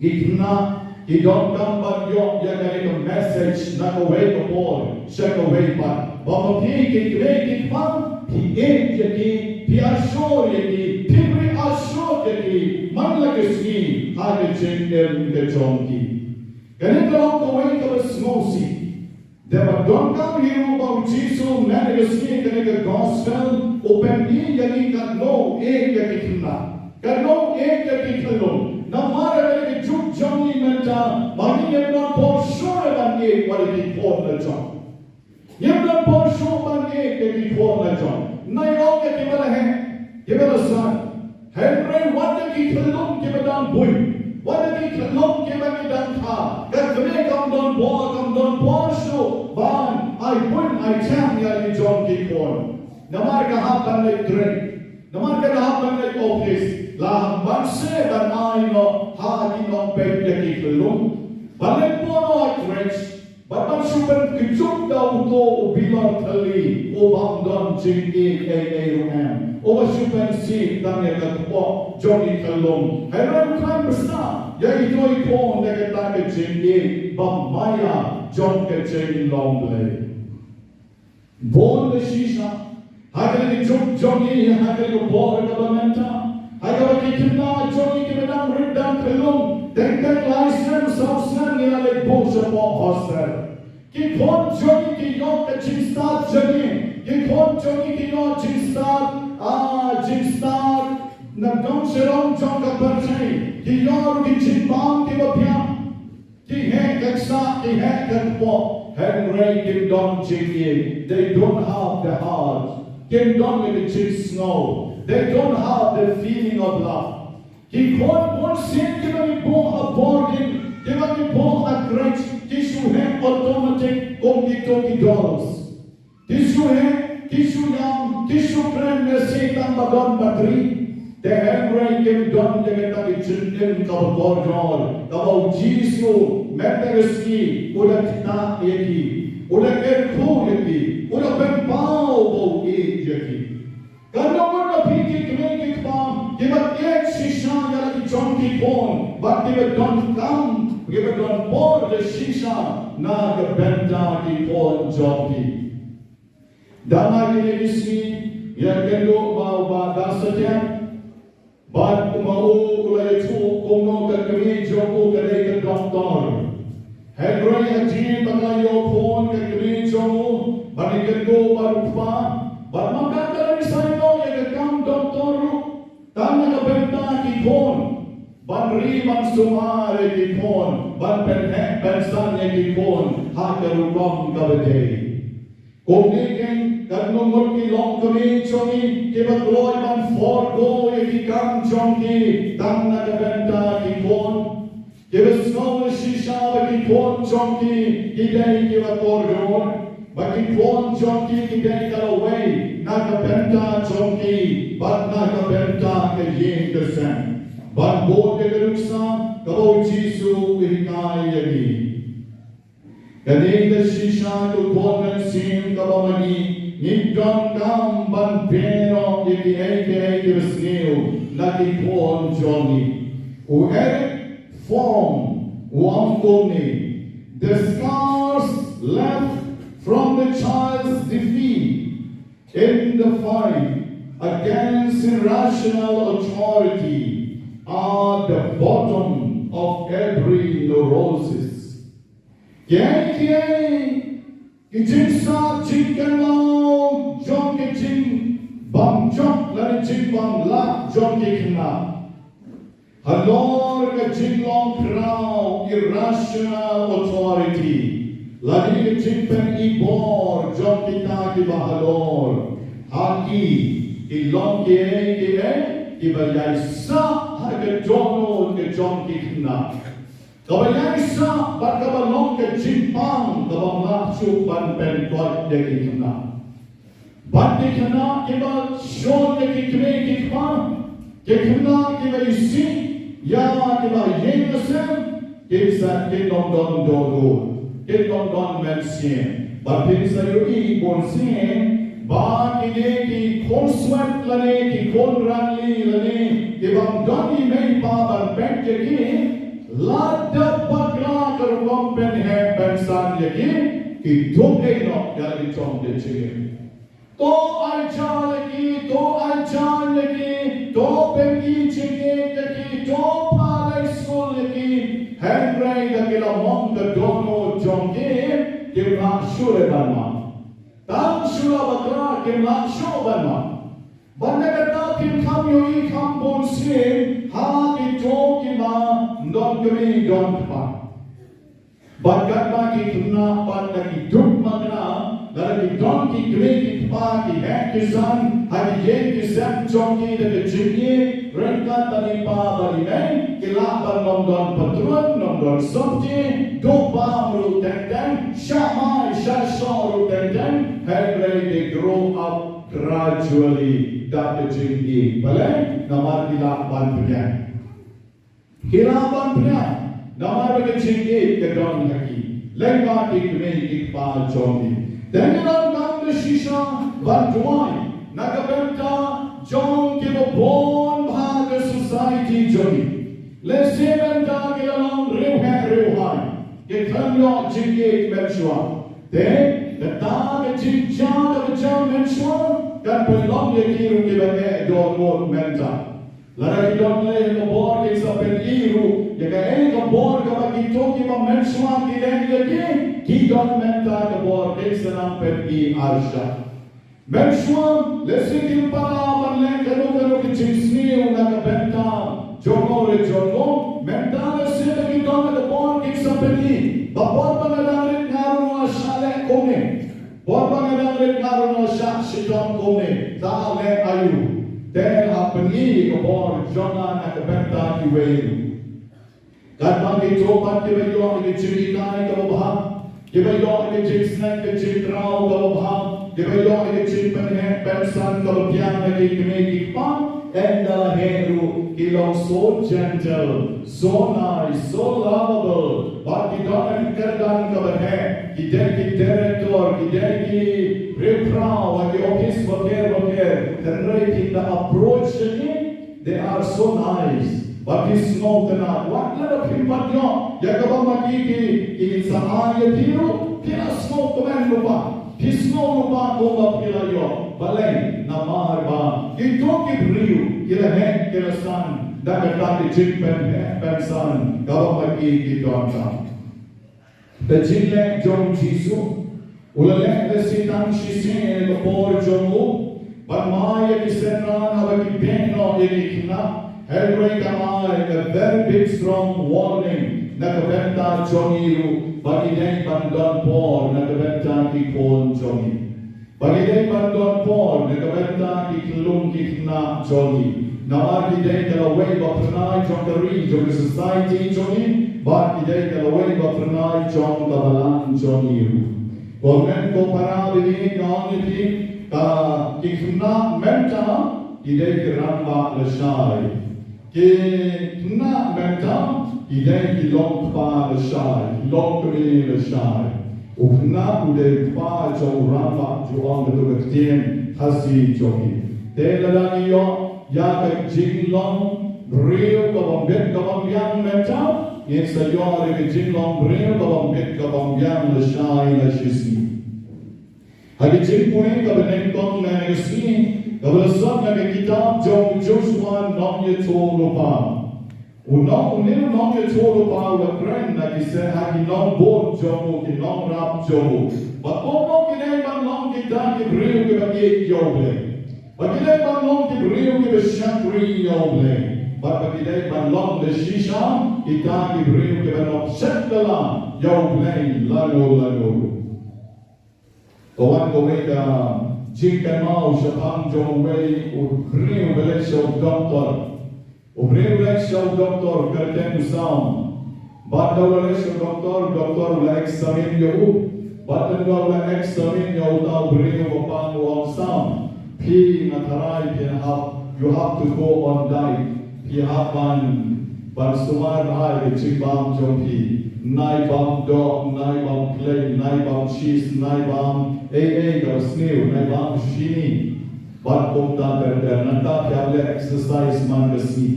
Ki khynnah ki donkam ban ïoh ïa kane ka message na kawei ka por sha kawei pat, ba ma phi ki kmie ki kpa phi ïeit ïa ki, phi assure ïa ki, phi reassure ïa ki man la ka sngi ha ka jingim ka jong ki. Kane ka long kawei kaba sngewsih. Te ba donkam hi ruh ba u Jisu mynta ka sngi kane ka gospel u pyni ïa ngi katno u ïeit ïa ki khynnah, katno u ïeit ïa ki khyllung. Namar ha kane ka juk jong ngi mynta, ma ngi ngim don por shuh ban ïeit wat ïa ki khun la jong. Ngim don por shuh ban ïeit ïa ki khun la jong. Nai ong ïa kiba la heh, kiba la san. Hynrei wat ïa ki khyllung kiba dang buit, wat ïa ki khyllung kiba ngi dang kha, ka kmie kam don bor, kam don bor shuh ban ai buit ai thiang ïa la jong ki khun. Namar ka hap ban leit trei, namar ka hap ban leit office, la hap ban seh ban ai noh ha ki nongpeit ïa ki khyllung. Ban leit buh noh ha crèche, bad ban shu pynkyjuk da uto u bilor thylli, u bym don jingïeit ei ei ruh em, uba shu pynsih tang ïa ka kpoh jong ki khyllung. Hynrei u khlaiñ pisa ïa ito i khun da kata ka jingïeit bymmaïa jong ka jinglong Blei. Bun da shisha ha kane ka juk jong ngi, ha kane ka por kaba mynta, ha kaba ki khynnah jong ngi kiba dang rit dang khyllung, teng teng lai snem saw snem ngi la leit buh shapoh hostel. Ki khun jong ngi ki ïoh ka jingstad jong ngi, ki khun jong ngi ki ïoh jingstad, ah, jingstad na dong shalong jong ka pyrthei, ki ïoh ruh ki jingbam kiba biang. Ki heh ka ksah, ki heh ka kpoh, hynrei kim don jingïeit. They don't have the heart. Kim don ka jingsngew. They don't have the feeling of love. Ki khun bun sien kiba ngi buh ha boarding, kiba ngi buh ha crèche, ki shu heh automatic kum kito ki dolls. Ki shu heh, ki shu ïam, ki shu kren lehse tang ba don batri. Te hynrei kim don ïa kata ka jingim kaba kordor, kaba u Jisu mynta ka sngi u la ktah ïa ki, u la kyrkhu ïa ki, u la pynpaw ba u ïeit ïa ki. Kan long mut na phi ki kmie ki kpa kiba ïeit shisha ïa la ki jong ki khun, bad kiba donkam, kiba don bor da shisha na ka bynta ki khun jong ki. Dang ha kine ki sngi, ïa kynduh ba u Bah Dasakhiat, bad u ma u u la ïathuh kumno ka kmie jong u ka dei ka doktor. Hynrei hadien ba ka la ïoh khun ka kmie jong u, bad ïa kynduh bad u kpa, bad ma ka ka la ïoh sa ïa ka kam doktor ruh, tang na ka bynta ki khun, ban ri ban sumar ïa ki khun, ban pynheh pynsan ïa ki khun ha ka rukom kaba dei. Kumne kein, katno ngut ki longkmie jong ngi kiba kloi ban forgo ïa ki kam jong ki tang na ka bynta ki khun. Kiba sngew shisha ba ki khun jong ki ki dei kiba kordor, ba ki khun jong ki ki dei ka lawei na ka bynta jong ki bad na ka bynta ka ïing ka sem, ban bud ïa ka nuksa kaba u Jisu u hikai ïa ngi. Kane ka shisha ka khun mynsiem kaba ma ngi, ngi donkam ban pyndonkam ïa kiei kiei kiba sniew na ki khun jong ngi. U Eric Fromm u ong kumne, the scars left from the child's defeat in the fight against irrational authority are the bottom of every neurosis. Kiei kiei ki jingsat jingkynmaw jong ki jingbymjop lane jingbymlah jong ki khynnah halor ka jinglong khraw irrational authority lane ka jingpyni bor jong kita kiba halor ha ki, ki long kiei kiei kiba ïaisah ha ka dohnud ka jong ki khynnah. Kaba ïaisah bad kaba long ka jingpang kaba ym lah shuh ban pynkoit ïa ki khynnah. Bad ki khynnah kiba shun ïa ki kmie ki kpa, ki khynnah kiba isih ïa kiba ïeng ïasem, kin sa, kin ym don dohnud, kin ym don mynsiem. Bad phin sa ïohi bunsien ba kine ki khun swet lane ki khun ranli lane ki bym don i mei i pa ban peit ïa ki, lada bakla ka rukom pynheh pynsan ïa ki, ki duh ei noh ïa la ki jong ki jingim. To ai ja ïa ki, to ai ja ïa ki, to pyni jingïeit ïa ki, to phah leit skul ïa ki. Hynrei da ki la mong ka dohnud jong ki, kim lah shuh ban map. Tang shu la bakla kim lah shuh ban map. Bad na kata phin kham ïohi kham bunsien ha kito kiba ym don kmie don kpa. Bad katba ki khynnah pat da ki duk makna, Lada ki don ki kmie ki kpa ki heh ki san ha ki ïing ki sem jong ki da ka jingïeit ryngkat bad i pa bad i mei, ki lah ban ym don patron, ym don sopti, duh bam ruh teng teng, shah mai shah shoh ruh teng teng, hynrei they grow up gradually da ka jingïeit. Balei? Namar ki lah ban pdiang. Ki lah ban pdiang namar ba ka jingïeit ka don ha ki lyngba ki kmie ki kpa jong ki. Te ngi donkam da shisha ban duwai na ka bynta jong kiba bun bha ka society jong ngi. Lehse mynta ki la long riewheh riewhai, ki khlem ïoh jingïeit mynshuwa. Te kata ka jingjia kaba jia mynshuwa kan pynlong ïa ki ruh kiba eh dohnud mynta. Lada ki don lei ka bor, kin sa pyni ruh ïa kaei ka bor kaba kito kiba mynshuwa ki leh ïa ki, ki don mynta ka bor, kin sa nang pyni arshah. Mynshuwa lehse kim pat lah ban leh kano kano ka jingsniew na ka bynta jong no re jong no. Mynta lehse ba ki don ka bor, kin sa pyni ba bor ba nga dang rit nga ruh nga shah leh kumne. Bor ba nga dang rit nga ruh nga shah shitom kumne, ta leh aïu? Te ha pyni ka bor jong nga na ka bynta kiwei ruh. Katba kito pat kiba ïoh ïa ka jinghikai kaba bha, kiba ïoh ïa ka jingsneng ka jingkraw kaba bha, kiba ïoh ïa ka jingpynheh pynsan kaba biang na ki kmie ki kpa, ynda la heh ruh ki long so gentle, so nice, so lovable. Bad ki don ka kyrdan kaba heh, ki dei ki director, ki dei ki riewphraw ha ki office bapher bapher, hynrei ki da approach ïa ki, they are so nice. Bad phi sngewtynnat, wat lada phim pat ïoh ïa kaba ma ki ki, ki sa ai ïa phi ruh, phi la sngewkmen lypa. Phi sngew lypa kumba phi la ïoh. Balei? Namar ba kito ki briew ki la heh ki la san da kata ka jingpynheh pynsan kaba ma ki ki donkam. Ka jingleh jong u Jisu, u la leh lehse tang shisien ha ka por jong u ban mai ïa ki synran haba ki beh noh ïa ki khynnah. Hynrei ka ai a very big strong warning na ka bynta jong ngi ruh ba ngi dei ban don por na ka bynta ki khun jong ngi. Ba ngi dei ban don por na ka bynta ki khyllung ki khynnah jong ngi. Namar ki dei ka lawei ba phyrnai jong ka ri, jong ka society jong ngi. Bad ki dei ka lawei ba phyrnai jong ka balang jong ngi ruh. Ko kmie ko para, ba ngi ong ïa phi, ka, ki khynnah mynta ki dei ki rangbah lashai. Ki khynnah mynta ki dei ki longkpa lashai, ki longkmie lashai. U khynnah u dei u kpa jong u rangbah, ju ong kato ka ktien Khasi jong ngi. Te lada ngi ïoh ïa ka jinglong briew kaba mbit kaba mbiang mynta, ngin sa ïoh ïa ka jinglong briew kaba mbit kaba mbiang lashai lashisngi. Ha ka jingpule kaba nyngkong na ka sngi, kaba la sot na ka kitab jong u Joshua nongïathuhlypa. U nong, une u nongïathuhlypa u la kren na ki se, ha ki nongbud jong u, ki nongrap jong u. Bad kumno ki dei ban long kita ki briew kiba ïeit ïa U Blei. Ba ki dei ban long ki briew kiba shakri ïa U Blei. Bad ba ki dei ban long da shisha kita ki briew kiba nop shet kylla ïa U Blei lano lano. Ka wan kawei ka jingkynmaw shaphang jong uwei u briew uba leit sha u doktor. U briew u leit sha u doktor kyrteng u Sam. Bad haba u leit sha u doktor, u doktor u la examine ïa u. Bad haba u la examine ïa uta u briew, u pang, u ong, Sam, phi, nga tharai phi hap, you have to go on diet. Phi hap ban, ban sumar bha ïa ka jingbam jong phi. Nai bam doh, nai bam khlei, nai bam cheese, nai bam ei ei kaba sniew, nai bam shini. Bad kumta ter ter. Nangta phi hap leh exercise man ka sngi.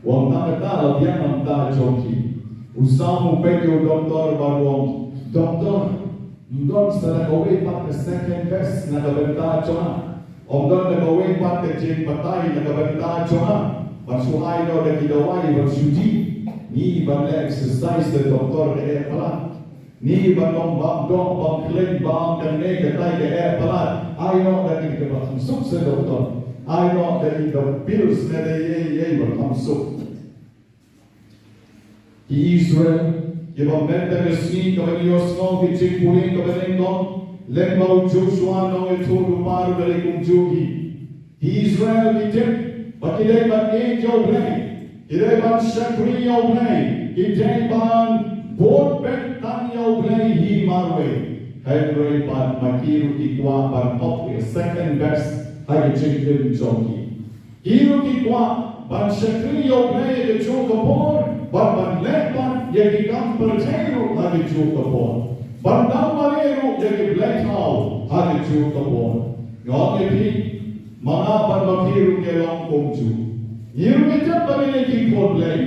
U ong, tang kata la biang na ka bynta jong phi. U Sam u peit ïa u doktor bad u ong, Doktor, ym don sa da kawei pat ka second best na ka bynta jong nga. Ym don da kawei pat ka jingbatai na ka bynta jong nga ban shu ai noh da ki dawai ban shu dih. Ngi ban leh exercise, te doktor, ka eh palat. Ngi ban ym bam doh, bam khlei, bam kane katai, ka eh palat. Ai noh da ki, kaba kham suk, te doktor. Ai noh da ki, da pills ne da ei ei ba kham suk. Ki Israel, kiba mynta ka sngi kaba ngi ïohsngew ka jingpule kaba nyngkong, Lyngba u Joshua nongïathuhlypa ruh ka dei kumjuh hi. Ki Israel ki tip ba ki dei ban ïeit ïa U Blei, ki dei ban shakri ïa U Blei, ki dei ban bud beit tang ïa U Blei hi marwei. Hynrei pat ma ki ruh ki kwah ban pop ïa second best ha ki jingim jong ki. Ki ruh ki kwah ban shakri ïa U Blei ha kajuh ka por, bad ban leh pat ïa ki kam pyrthei ruh ha kajuh ka por, ban dang mareh ruh ïa ki blei thaw ha kajuh ka por. Nga ong ïa phi, ma nga bad ma phi ruh ngi long kumjuh. Ngi ruh ngi tip ba ngi dei ki khun Blei.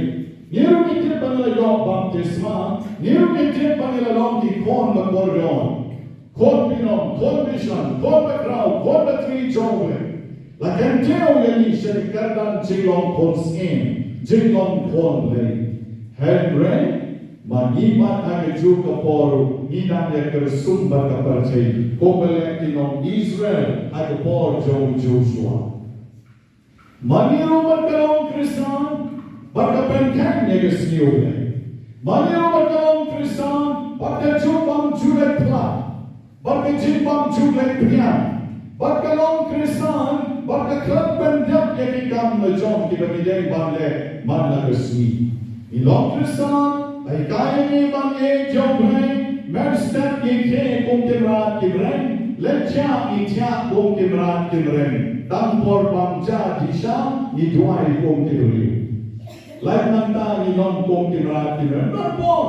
Ngi ruh ngi tip ba ngi la ïoh baptisma. Ngi ruh ngi tip ba ngi la long ki khun bakordor, khun binong, khun bishar, khun bakhraw, khun batri jong U Blei. La kyntiew ïa ngi sha ka kyrdan jinglong khun syiem, jinglong khun Blei. Hynrei ma ngi pat ha kajuh ka por ruh ngi dang ïa kyrsum bad ka pyrthei kumba leh ki nong Israel ha ka por jong u Joshua. Ma ngi ruh bad ka long Khristan bad ka pynkheiñ ïa ka sngi U Blei. Ma ngi ruh bad ka long Khristan bad ka jingbym ju leit phla, bad ka jingbym ju leit phla, bad ka long Khristan bad ka khlem pyndep ïa ki kam la jong kiba ngi dei ban leh man la ka sngi. Ngi long Khristan, ba hikai ïa ngi ban ïeit ïa U Blei, mynstep ngi khie kum ki mrad ki mreng, leit thiah ngi thiah kum ki mrad ki mreng. Tang por bym ja dih sha ngi duwai kum ki briew. Lait mynta ngi long kum ki mrad ki mreng. Ym don por.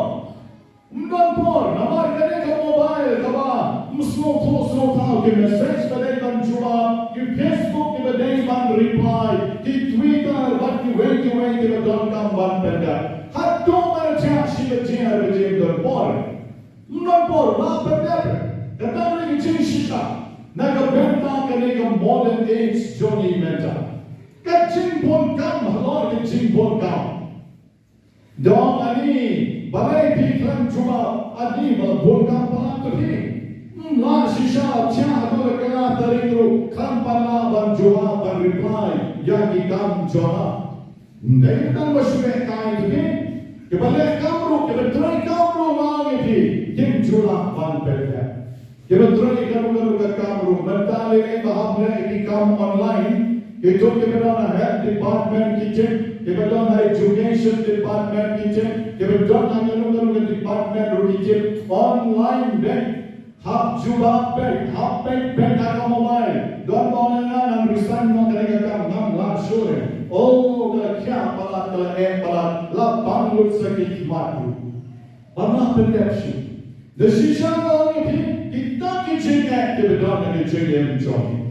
Ym don por, namar kane ka mobile kaba ym sngewthuh sngewthaw, ki message ba dei ban jubab, ki Facebook kiba dei ban reply, ki Twitter bad kiwei kiwei kiba donkam ban pyndep. Haduh ban thiah shi baje ar baje ym don por. Ym don por, la pyndep. Kata ka dei ka jingshisha na ka bynta kane ka modern age jong ngi mynta. Ka jingbun kam halor ka jingbun kam. Dong ani, balei phi khlem jubab, ani ba la bun kam palat to phi. Ym lah shisha, thiah haduh la kylla tarik ruh khlem pat lah ban jubab ban reply ïa ki kam jong nga. Ym dei tang ba shu leh kai to phi. Kiba leh kam ruh, kiba trei kam ruh, nga ong ïa phi, kim ju lah ban pyndep. Kiba trei kano kano ka kam ruh, mynta lei lei ba hap leh ki kam online. Kito kiba don ha health department ki tip, kiba don ha education department ki tip, kiba don ha kano kano ka department ruh ki tip. Online beit, hap jubab beit, hap peit beit ha ka mobile. Don ba ong ïa nga, ngan resign noh kane ka kam, ngam lah shuh re. Oh, ka la khiah palat, ka la eh palat, la pang lut sa ki khmat ruh. Ba ma pyndep shuh. Da shisha nga ong ïa phi, kita ki jingeh kiba don ha ki jingim jong ngi.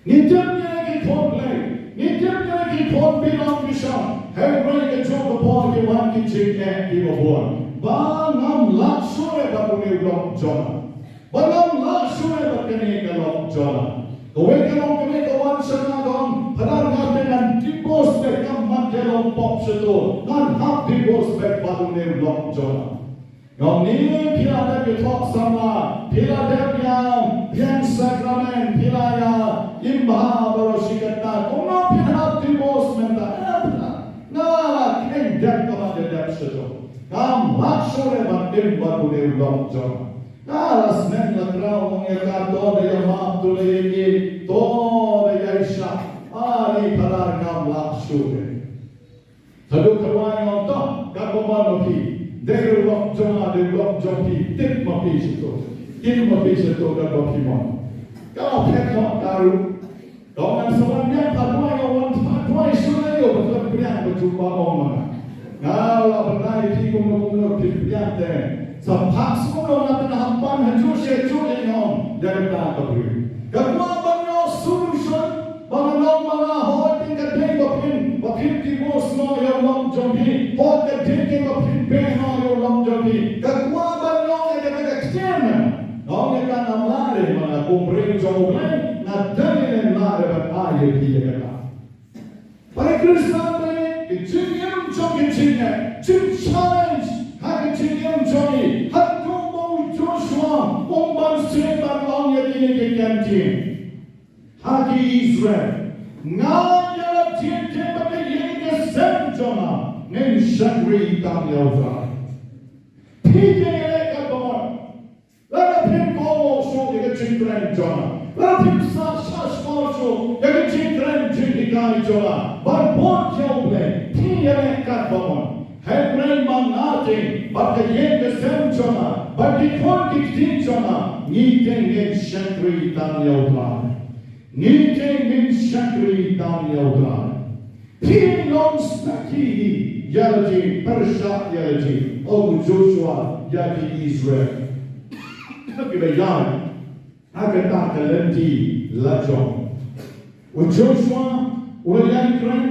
Ngi tip ngi dei ki khun Blei, ngi tip ngi dei ki khun binong bishar. Hynrei kajuh ka por ki wan ki jingeh kiba bun. Ba ngam lah shuh re bad une u lok jong nga. Ba ngam lah shuh re bad kane ka lok jong nga. Kawei ka lok kane ka wan sha nga, ka ong, Phadar, nga te ngan divorce beit, ngam mat ïa long pop shato. Ngan hap divorce beit bad une u lok jong nga. Nga ong, ni phi la dep ïathoh samla, phi la dep ïa pdiang sakramen, phi la ïa im bha baroh shi katta, kumno phin hap divorce mynta? Em, nga la kheiñ dep, ka mat ïa dep shato. Ngam lah shuh re ban im bad une u lok jong nga. Nga la sneng la kraw, ong ïa ka, to da ïa map, to da ïa ïeit, to da ïa shah. Ani Phadar, ngam lah shuh re. Haduh kawei nga ong, to, katba mon ma phi, dei u lok jong nga, dei u lok jong phi, tip ma phi shato, tip ma phi shato katba phi mon. Ka la phet noh ka ruh. Ka ong, ngan sa wan biang pat duwai, nga wan pat duwai shuh ïa u, ba khlem pdiang ba jubab ong ma nga. Nga la batai ïa phi kumno kumno phin pdiang te. Sa phah sngewbha nga te nga hap pan hajuh shi hajuh ïa nga ong ïa kata ka briew. Ka kwah ban ïoh solution. Ba nga long ma nga, hooid, ka dei ba phin, ba phin divorce noh ïa u lok jong phi. Hooid, ka dei ba phin beh noh ïa u lok jong phi. Ka kwah ban ïoh ïa kata ka ktien. Nga ong ïa ka, ngam lah re ma nga kum briew jong U Blei. Nga dang ym lah re ban ai ïa phi ïa kata. Para Khristan, ka jingim jong ka jingeh, jing challenge ha ka jingim jong ngi. Haduh ba u Joshua um ban sngewbha ban ong ïa kine ki kyntien ha ki Israel. Nga ïa la jingim bad ka ïing ka sem jong nga ngin shakri tang ïa U Trai. Phi te ïa ka bor. Lada phin kohnguh shu jong nga. Lada phim sah shah shkor shuh ïa ki jingkren jinghikai jong nga ban bud ïa U Blei, phi ïaleh katba mon. Hynrei ma nga te bad ka ïing ka sem jong nga bad ki khun ki kti jong nga, ngi te ngin shakri tang ïa U Trai. Ngi te ngin shakri tang ïa U Trai. Phin long sakhi ïa lade, pyrshah ïa lade, ong u Joshua ïa ki Israel. Kiba ïaid ha kata ka lynti la jong, u Joshua u la ïaid kren,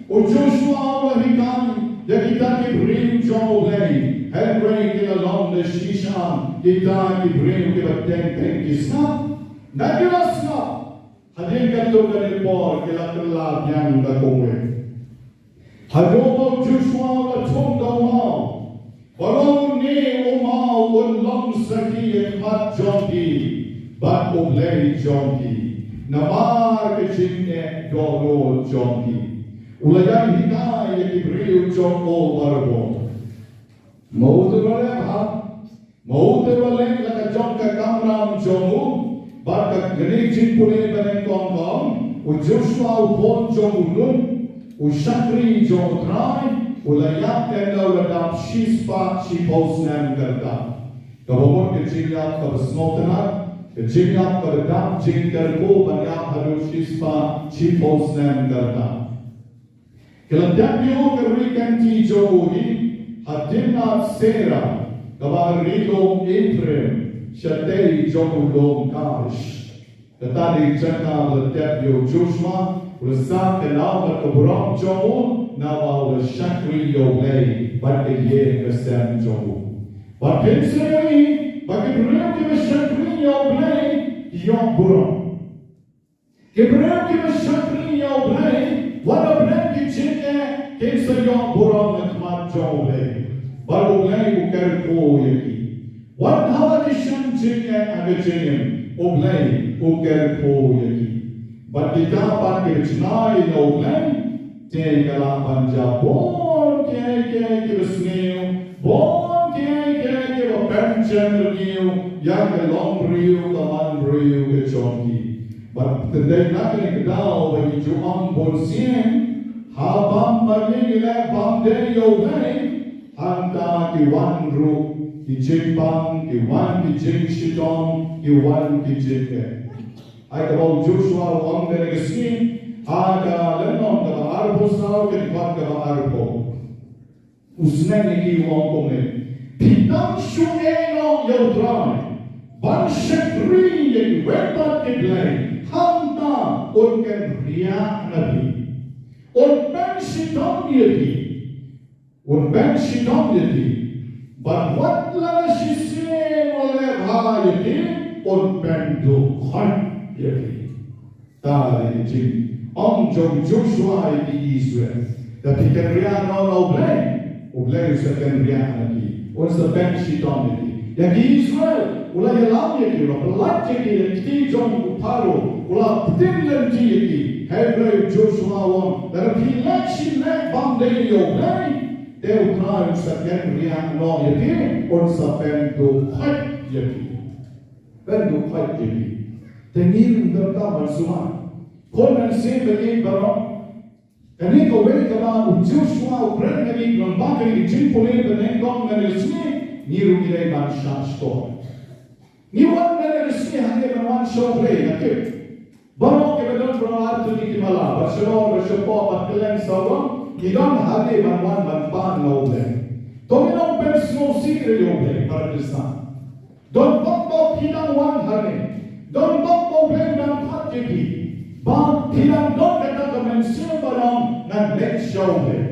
u Joshua u la hikai ïa kita ki briew jong U Blei. Hynrei ki la long da shisha kita ki briew kiba teng teng ki sngap. Na ki la sngap, hadien katto katne por ki la kylla biang da kawei. Haduh ba u Joshua u la thung da u maw, ba u ong, une u maw un long sakhi ha khmat jong phi bad U Blei jong phi namar ka jingeh dohnud jong phi. U la ïaid hikai ïa ki briew jong u barabor. Ma u te u la leh bha, ma u te u la leh la ka jong ka kamram jong u, bad ka kane ka jingpule banyngkong ka ong, u Joshua u khun jong u Nun, u shakri jong U Trai, u la ïap ynda u la dap shispah shiphew snem ka rta. Kaba mut ka jingïap kaba sngewtynnat, ka jingïap kaba dap jingkyrkhu ban ïap haduh shispah shiphew snem ka rta. Ki la dep ïa u ka ri kynti jong u hi ha Timnath Serah, kaba ha ri lum Ephraim, shatei jong u lum Gaash. Kata dei ka jaka ba la dep ïa u Joshua, u la sah ka daw bad ka burom jong u, naba u la shakri ïa U Blei bad ka ïing ka sem jong u. Bad phin sa ïohi ba ki briew kiba shakri ïa U Blei ki ïoh burom. Ki briew kiba shakri ïa U Blei, wat la don ki jingeh, kin sa ïoh burom na khmat jong U Blei. Bad U Blei u kyrkhu ïa ki. Wat haba ki shem jingeh ha ka jingim, U Blei u kyrkhu ïa ki. Bad kita pat kiba jngai na U Blei, te ka lah ban jia bun kiei kiei kiba sniew, bun kiei kiei kiba pynjynjar ïa ka longbriew ka manbriew ka jong ki. Bad te dei na kane ka daw ba ngi ju ong bun sien, ha bam ba ngi leh bam dei ïa U Blei, hangta ki wan ruh ki jingpang, ki wan ki jingshitom, ki wan ki jingeh. Ai kaba u Joshua u ong kane ka sngi ha ka lynnong kaba arphew saw, ka dkhot kaba arphew. U sneng ïa ki u ong kumne, phi dang shu ïehnoh ïa U Trai ban shakri ïa kiwei pat ki blei, hangta un kynriah na phi, un pynshitom ïa phi. Un pynshitom ïa phi. Bad wat la shisien u leh bha ïa phi, un pynduh khoit ïa phi. Kata ka dei ka jingong jong u Joshua ïa ki Israel. Lada phi kynriah noh na U Blei, U Blei un sa kynriah na phi, un sa pynshitom ïa phi. Ïa ki Israel u la ïalam ïa ki, u la pyllait ïa ki na ka kti jong u Pharaoh, u la pynlynti ïa ki. Hynrei u Joshua u ong, lada phi leh shi leh bam dei ïa U Blei, te U Trai un sa kynriah noh ïa phi, un sa pynduh khoit ïa phi. Pynduh khoit ïa phi. Te ngi ruh ngi donkam ban sumar. Khun mynsiem ba ïeit baroh, kane kawei kaba u Joshua u kren ha kane, lyngba kane ka jingpule banyngkong kane ka sngi, ngi ruh ngi dei ban shah shkor. Ngi wan kane ka sngi hangne ban wan sha U Blei, nga tip baroh kiba don baroh artylli ki mala, bad shalor bad shapoh bad kylleng sawdong, ngi don hangne ban wan ban pan na U Blei. To ngin ym pynsngewsih ïa U Blei, para Khristan. Don bok ba phi dang wan hangne, don bok ba U Blei u dang khot ïa phi, ba phi dang don kata ka mynsiem ban ong ngan leit sha U Blei.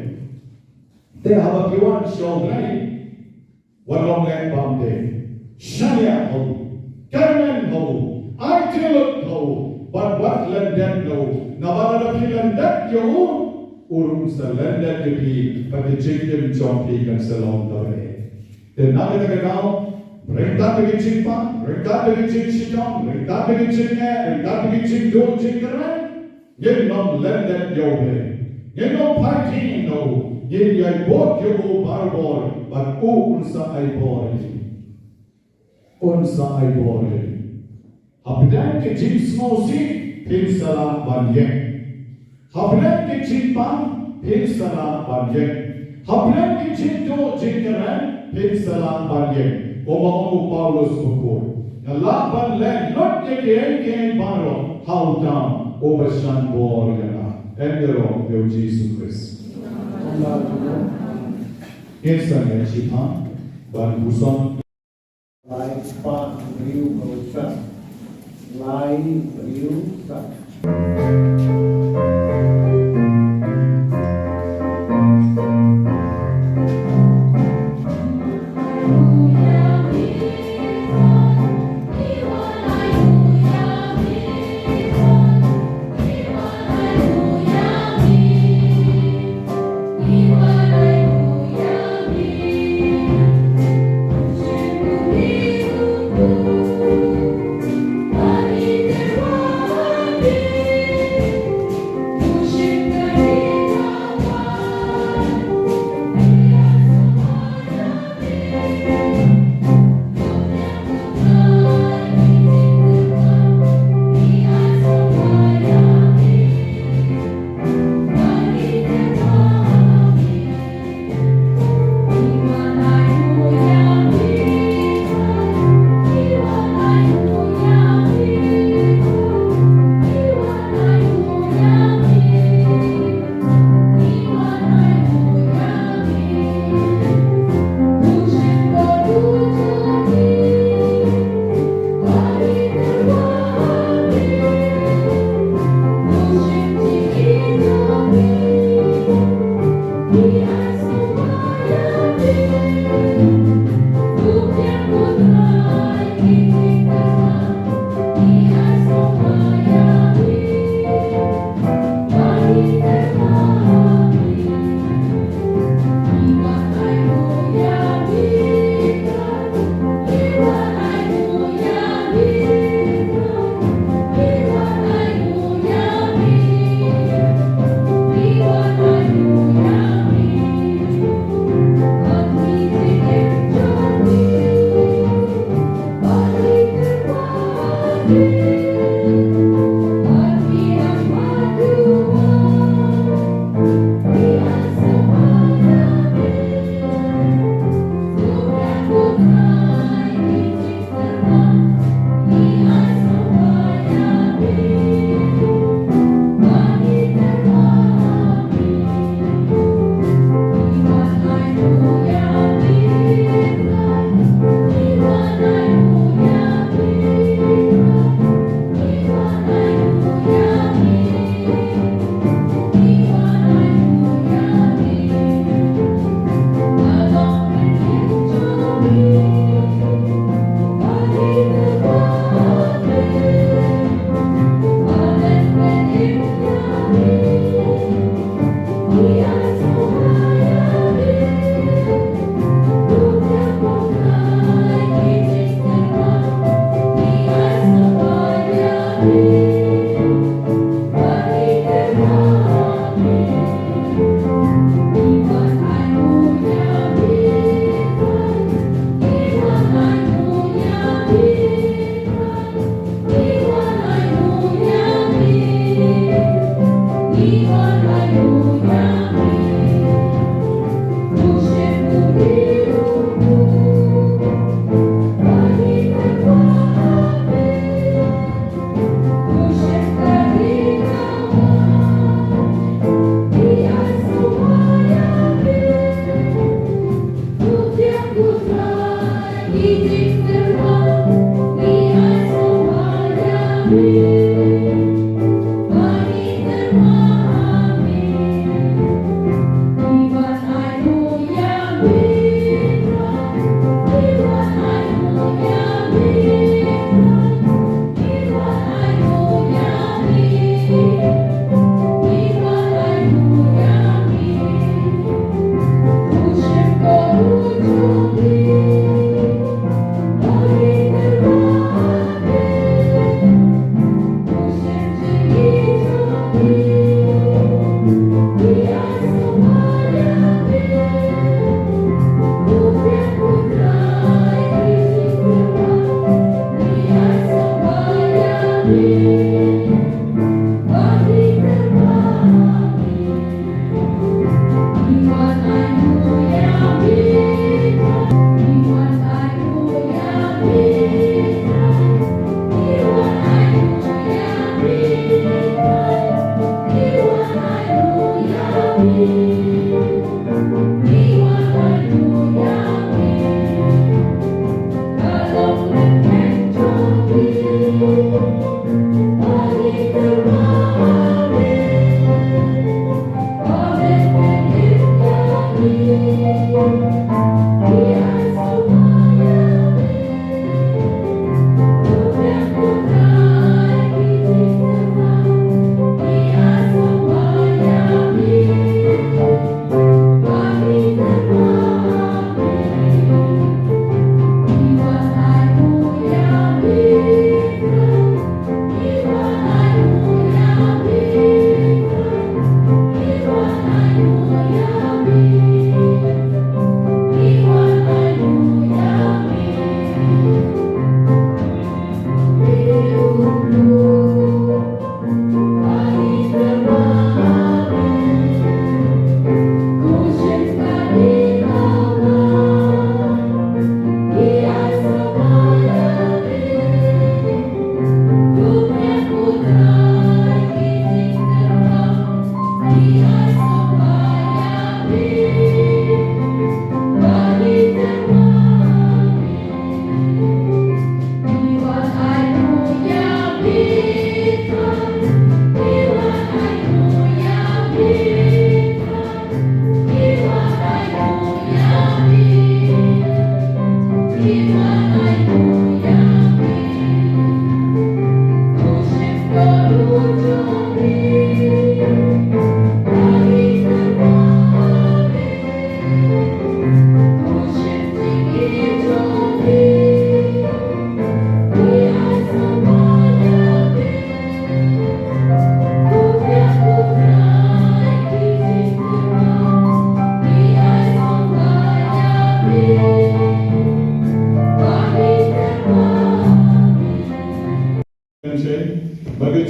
Te haba phi wan sha U Blei, wat long leh bam dei. Shaniah ha u, kyrmen ha u, aiti lut ha u, bad wat lyndet na u. Namar lada phi lyndet ïa u, u ruh un sa lyndet ïa phi, bad ka jingim jong phi kan sa long kaba eh. Te na kata ka daw, ryngkat bad ka jingpang, ryngkat bad ka jingshitom, ryngkat bad ka jingeh, ryngkat bad ka jingduh jingkyrmen, ngin ym lyndet ïa U Blei. Ngin ym phai kti na u. Ngin ïai bud ïa u barabor, bad u un sa ai bor ïa ngi. Un sa ai bor ïa ngi. Hapdeng ki jingsngewsih phin sa lah ban ïeng. Hapdeng ki jingpang phin sa lah ban ïeng. Hapdeng ki jingduh jingkren phin sa lah ban ïeng. Kumba ong u Paulus u khun, nga lah ban leh lut ïa kiei kiei baroh ha uta uba shan bor ïa nga. Em ïaroh ïa u Jisu Khrist. Ngin sa ïeng shiphang ban puson. Lai spah hynriew phew san. Lai hynriew san.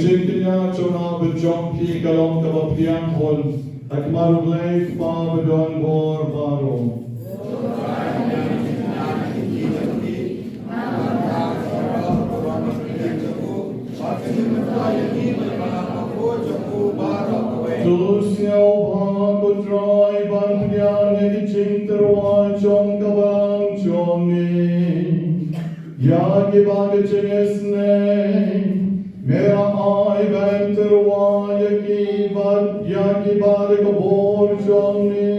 Jingkñia jong nga bad jong phi ka long kaba pdiang hun ha khmat U Blei Kpa badonbor baroh. To sngewbha ko Trai ban pdiang ïa ki jingtyrwa jong ka balang jong me. Ïa kiba ka jingisynei me la ai ban tyrwa ïa ki bad ïa kiba da ka bor jong me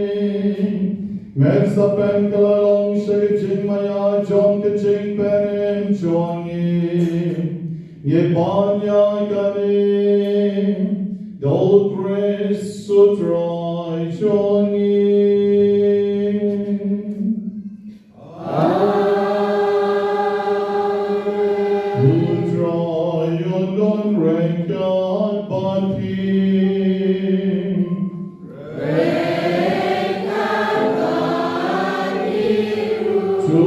men sa pynkylla long sha ka jingmaïa jong ka jingpynim jong ngi. Ngi pan ïa kane da U Khrist U Trai jong ngi. U Trai un don ryngkat bad phi. To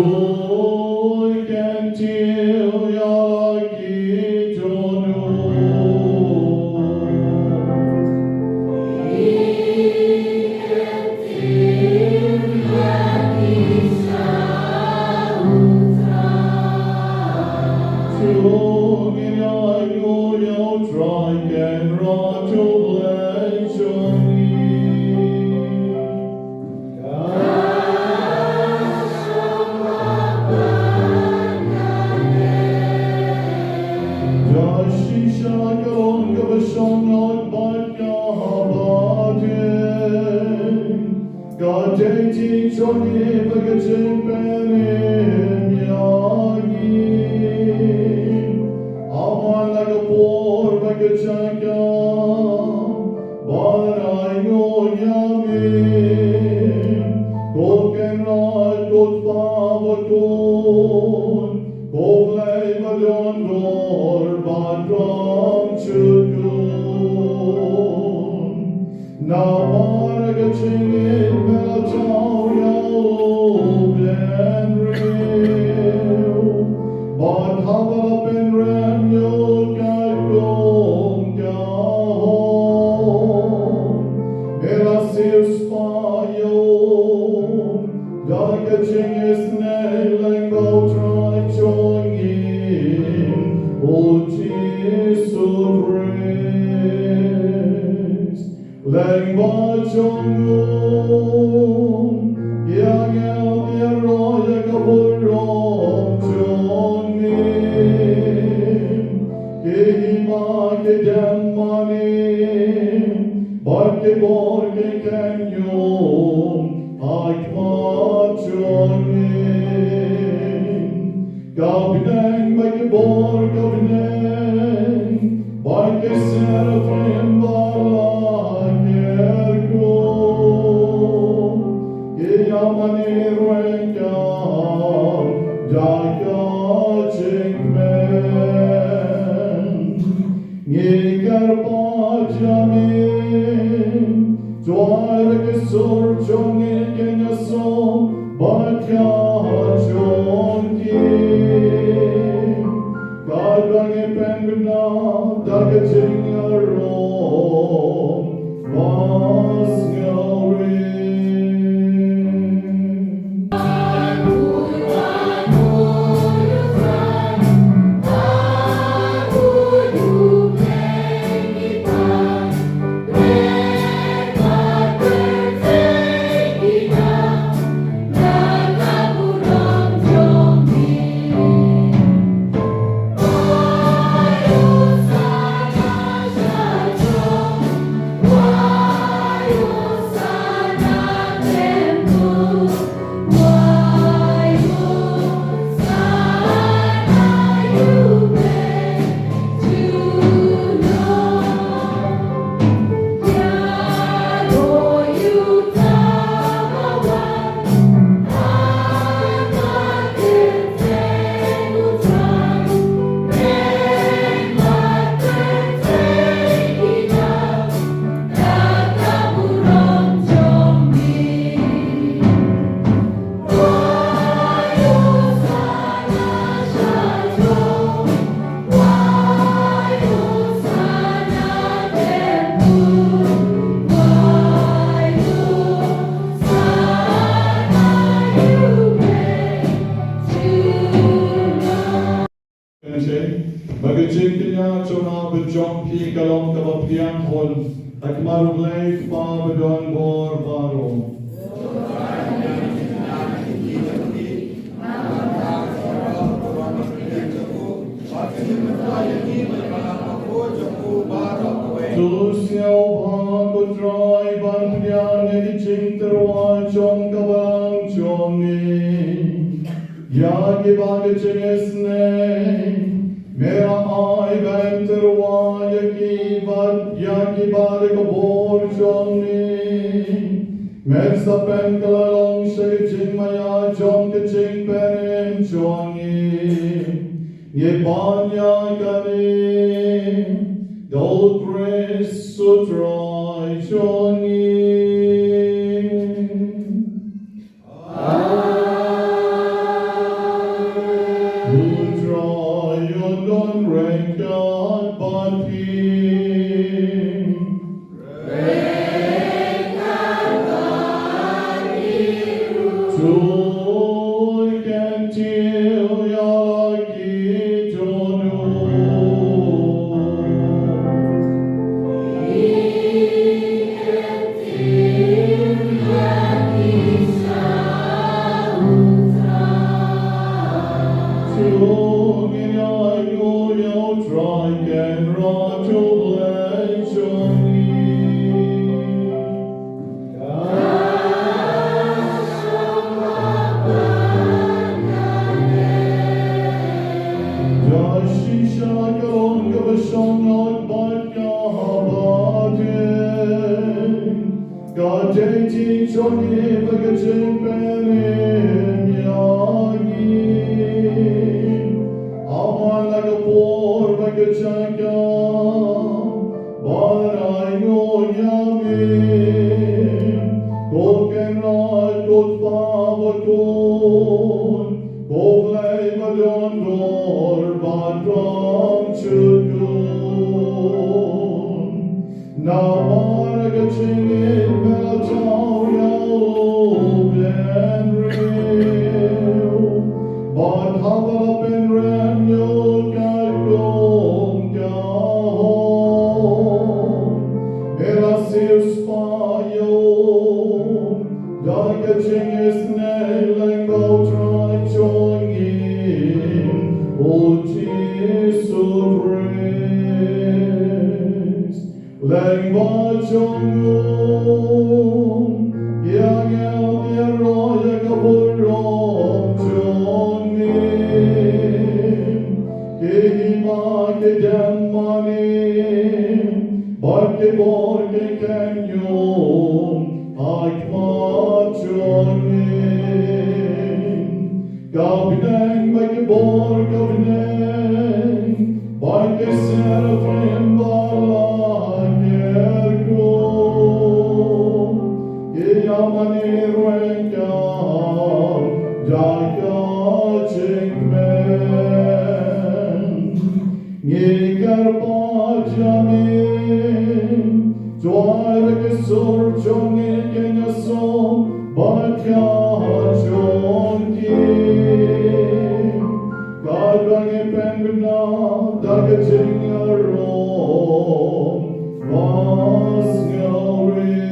kyntiew ïa la ki dohnud. Da shisha ka long kaba shong noh bad kaba dei, ka dei ti jong ngi bad ka jingpynim ïa ngi. Amar na ka por bad ka jaka, ban ainguh ïa me, ko Kynrad, ko Kpa bakhuid, ko Blei badonbor bad bymjukut. Namar ka jingïeit me la jaw ïa u bynriew, bad haba la pynrem ïa u katkum ka hok, me la siewspah ïa u da ka jingisynei lyngba U Trai jong ngi U Jisu Khrist. Lyngba jong u, ki angel ki ïaroh ïa ka burom jong me. Ki hima ki dem mane, bad ki bor ki kynñium ha khmat jong me. Ka bneng bad ki bor ka bneng bad ki seraphim ba la kyrkhu, ki ïa mane ryngkat da ka jingkmen. Ngi kyrpad ïa me, to ai ba ki sur jong ngi kin ïasop bad ka jong ki, katba ngi pynbna da ka jingïaroh ba sngewrem. Ba ka jingkñia jong nga bad jong phi ka long kaba pdiang hun ha khmat U Blei Kpa badonbor baroh. To sngewbha ko Trai ban pdiang ïa ki jingtyrwa jong ka balang jong ngi. Ïa kiba ka jingisynei me la ai ban tyrwa ïa ki bad ïa kiba da ka bor jong me men sa pynkylla long sha ka jingmaïa jong ka jingpynim jong ngi. Ngi pan ïa kane da U Khrist U Trai jong ngi. U Trai un don ryngkat bad phi. To kyntiew ïa la ki dohnud. Da shisha ka long kaba shong nok bad kaba dei, ka dei ti jong ngi bad ka jingpynim ïa ngi. Ïa la ka por bad ka jaka ban ainguh ïa me, ko Kynrad, ko Kpa bad ko Khun, ko Blei badonbor bad bymjukut. Namar ka jingïeit me la jaw ïa u bynriew, bad haba la pynrem ïa u katkum ka hok, me la siewspah ïa u da ka jingisynei lyngba U Trai jong ngi U Jisu Khrist. Lyngba jong u, ki angel ki ïaroh ïa ka burom jong me, ki hima ki dem mane bad ki bor ki khñium ha khmat jong me. Ka bneng bad ki bor ka bneng bad ki seraphim ba la kyrkhu, ki ïa mane ryngkat da ka jingkmen. Ngi kyrpad ïa me, to ai ba ki sur jong ngi kin ïasuk bad ka jong ki, katba ngi pynbna da ka jingïaroh ba sngewrit.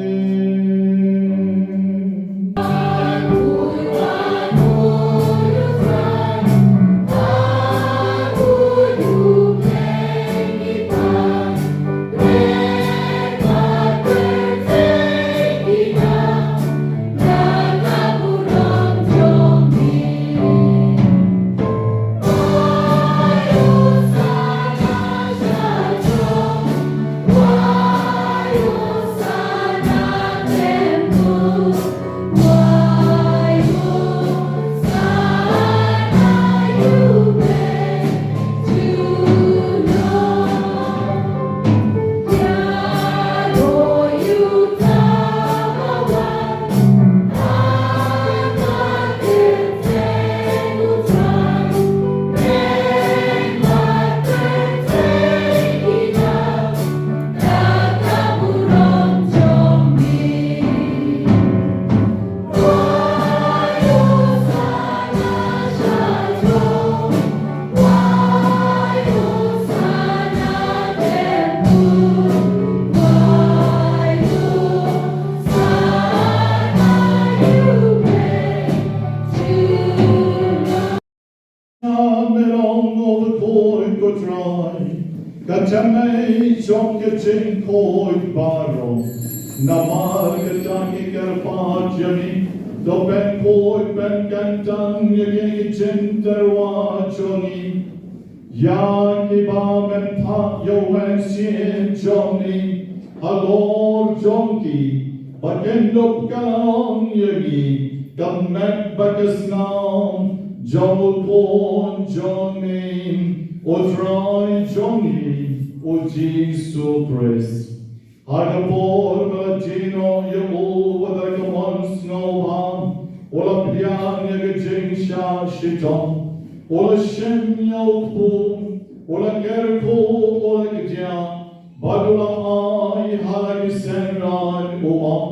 Ka thymmei jong ka jingkhuid baroh, namar kata ngi kyrpad ïa me, to pynkhuid pynkyntang ïa ki jingtyrwa jong ngi. Ïa kiba men phah ïa u Mynsiem jong me halor jong ki, ba kin dup kyllon ïa ngi ka met bad ka snam jong u Khun jong me, u Trai jong ngi, u Jisu Khrist. Ha ka por ba la die noh ïa u wat la ka mon sngewbha, u la pdiang ïa ka jingshah shitom, u la shim ïa u kpu, u la kyrkhu, u la kdiah, bad u la ai ha la ki synran, u ong: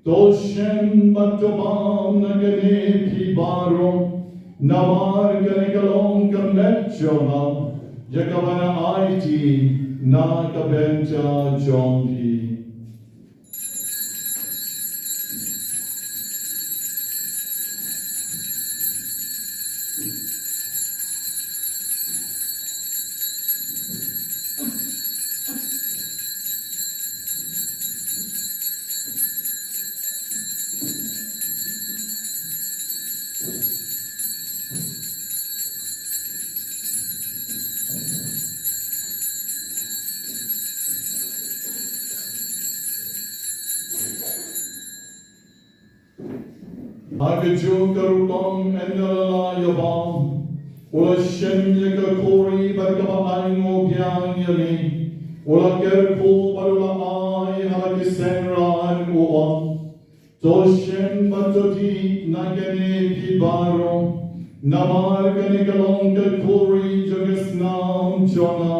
To shim bad to bam na kane phi baroh, namar kane ka long ka met jong nga, ïa kaba ngan aiti na ka bynta jong phi. Ha kajuh ka rukom ynda la ïa bam, u la shim ïa ka khuri bad kaba ainguh biang ïa me, u la kyrkhu bad u la ai ha la ki synran, u ong: To shim bad to dih na kane phi baroh, namar kane ka long ka khuri jong ka snam jong nga,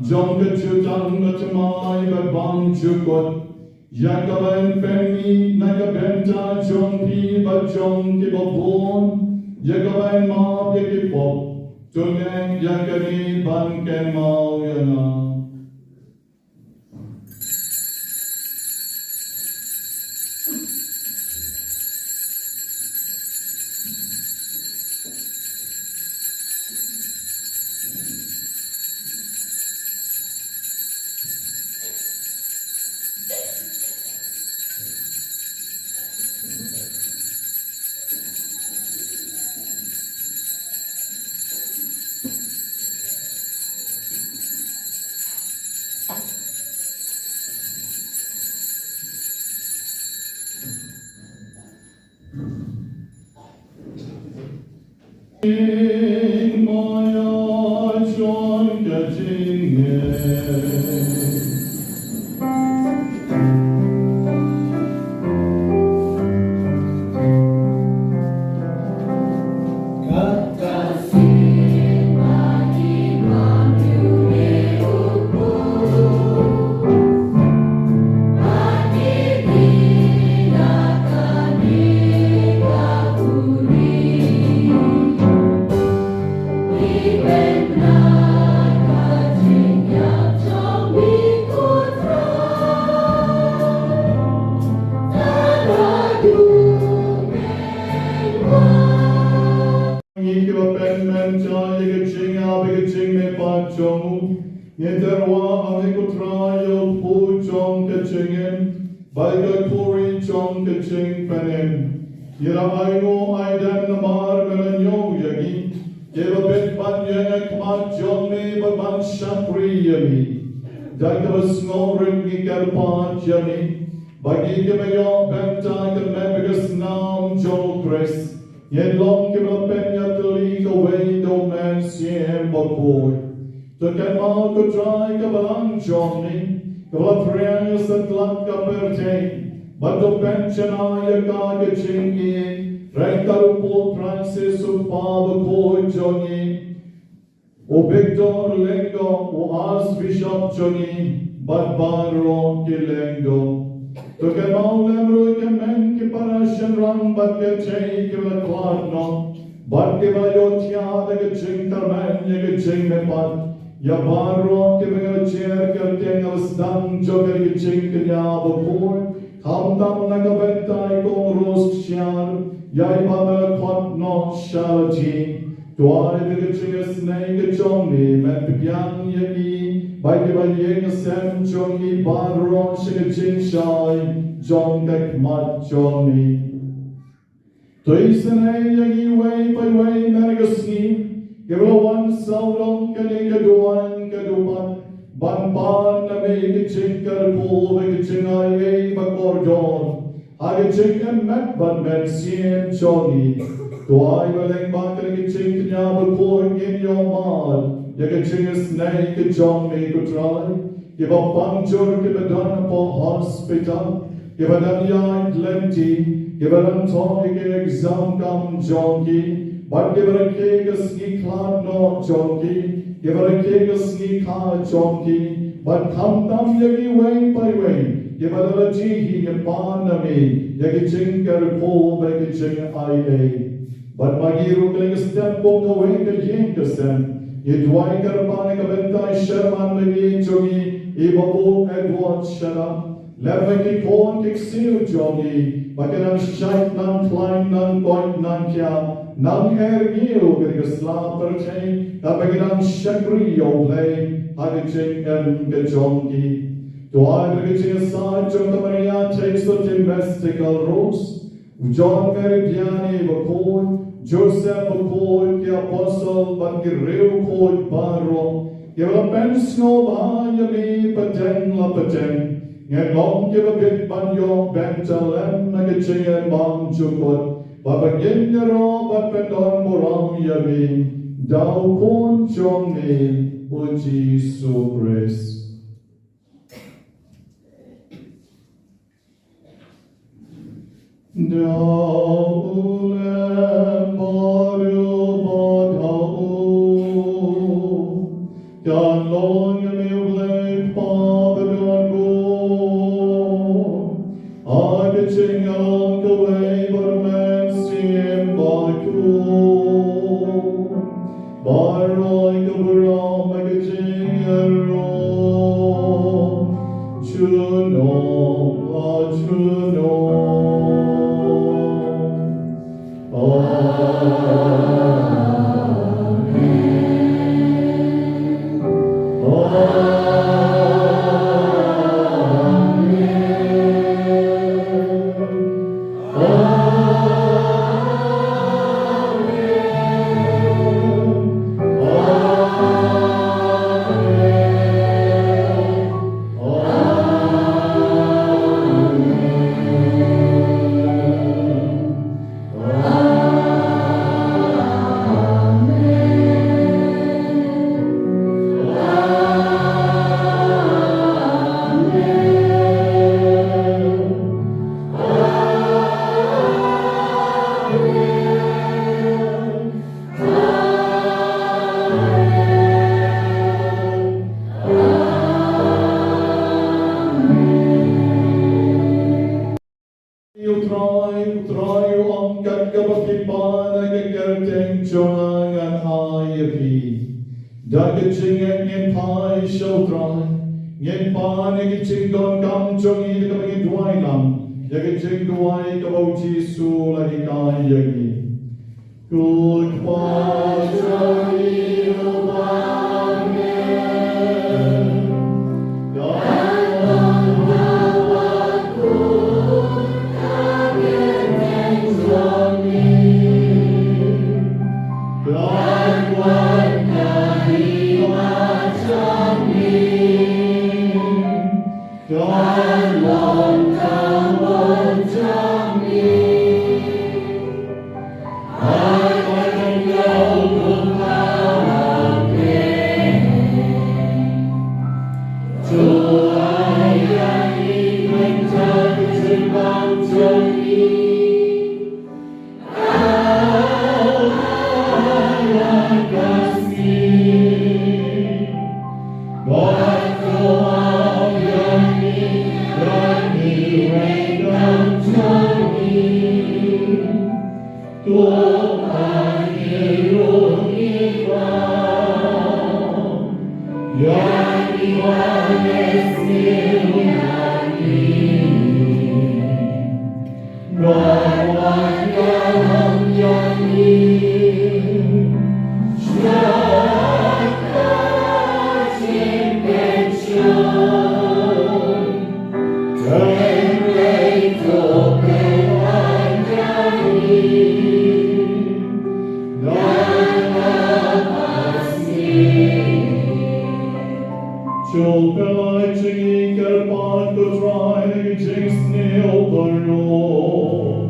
jong ka jutang bathymmai bad bymjukut, ïa kaba yn pynmih na ka bynta jong phi bad jong kiba bun, ïa kaba yn map ïa ki pop. To leh ïa kane ban kynmaw ïa nga. Ngi kiba pynmynta ïa ka jingïap bad ka jingmihpat jong u, ngi tyrwa ha me ko Trai ïa u kpu jong ka jingim bad ka khuri jong ka jingpynim. Ngi la ainguh aidem namar me la ñiew ïa ngi, kiba bit ban ïeng ha khmat jong me bad ban shakri ïa me. Da kaba sngewrit ngi kyrpad ïa me, ba ngi kiba ïoh bynta ka met bad ka snam jong u Khrist, ngin long kiba pynïatylli kawei da u Mynsiem Bakhuid. To kynmaw ko Trai ka balang jong me, kaba la phriang ïa satlak ka pyrthei, bad to pynshai ïa ka ha ka jingïeit, ryngkat u Pope Francis u Kpa Bakhuid jong ngi, u Victor Lyngdoh, u Archbishop jong ngi, bad baroh ki lyngdoh. To kynmaw lem ruh ïa ki hynmen ki para shynrang bad ki kynthei kiba la khlad noh, bad kiba la ïohthiah da ka jingkyrmen ïa ka jingmihpat. Ïa baroh kiba ngi la jer kyrteng ha la sdang jong kane ka jingkñia bakhuid, khamtam na ka bynta i Kong Rose Kshiar, ïa iba me la khot noh sha lade. Duwai ba ka jingisynei ka jong me men pdiang ïa ngi bad kiba ïeng ha sem jong ngi baroh sha ka jingshai jong ka khmat jong me. To isynei ïa ngi iwei pa iwei man ka sngi, kiba la wan sawdong kane ka duwan ka duwan, ban pan na me ka jingkyrkhu bad ka jingai ei ba kordor ha ka jingim met bad mynsiem jong ngi. To ai ba lyngba kane ka jingkñia bakhuid ngin ïohmad ïa ka jingisynei ka jong me ko Trai. Kiba pang jur, kiba don hapoh hospital, kiba dang ïaid lynti, kiba dang thoh ïa ki exam kam jong ki, bad kiba rakhe ka sngi khlad noh jong ki, kiba rakhe ka sngi kha jong ki, bad khamtam ïa kiwei pa iwei kiba la raji hi, ngi pan na me ïa ki jingkyrkhu bad ki jingai ei. Bad ma ngi ruh kane ka step kum kawei ka ïing ka sem, ngi duwai kyrpad na ka bynta i sherman ba ïeit jong ngi i Babu Edward Shanna. Lem bad ki khun ki ksiew jong ngi ba kin nang shait nang khlaiñ nang koit nang khiah nang er ngiew kane ka sla pyrthei, kaba kin nang shakri ïa U Blei ha ka jingim ka jong ki. To ai ba ka jingïasaid jong ka Maria Theisotti Mystical Rose, u John Mary Vianney bakhuid, Joseph bakhuid, ki apostle bad ki riewkhuid baroh kiba la pynsngewbha ïa me pateng la pateng, ngin long kiba bit ban ïoh bynta lem na ka jingim bymjukut, bad ba ngin ïaroh bad pyndonburom ïa me da u Khun jong me u Jisu Khrist. Da u lem baroh bad ha u, kan long ïa me U Blei Kpa badonbor, ha ka jingïalang kawei bad ha ka mynsiem bakhuid. Baroh ka burom bad ka jingïaroh junom la junom. Amen. Amen. U Trai, U Trai u ong, kat kaba phi pan ha ka kyrteng jong nga ngan ai ïa phi. Da ka jingngeit ngin phai sha U Trai, ngin pan ïa ka jingdonkam jong ngi da kaba ngin duwai lang ïa ka jingduwai kaba U Jisu u la hikai ïa ngi. Ko Kpa jong ngi uba ha bneng, kan long ba wan ka kyrteng jong me. Kan wan ka hima jong me. Kan long ka mon jong me ha ka khyndew kumba ha bneng. To ai ïa ngi mynta ka jingbam jong ngi. Shuh pynlait jong ngi kyrpad ko Trai na ka jingsniew baroh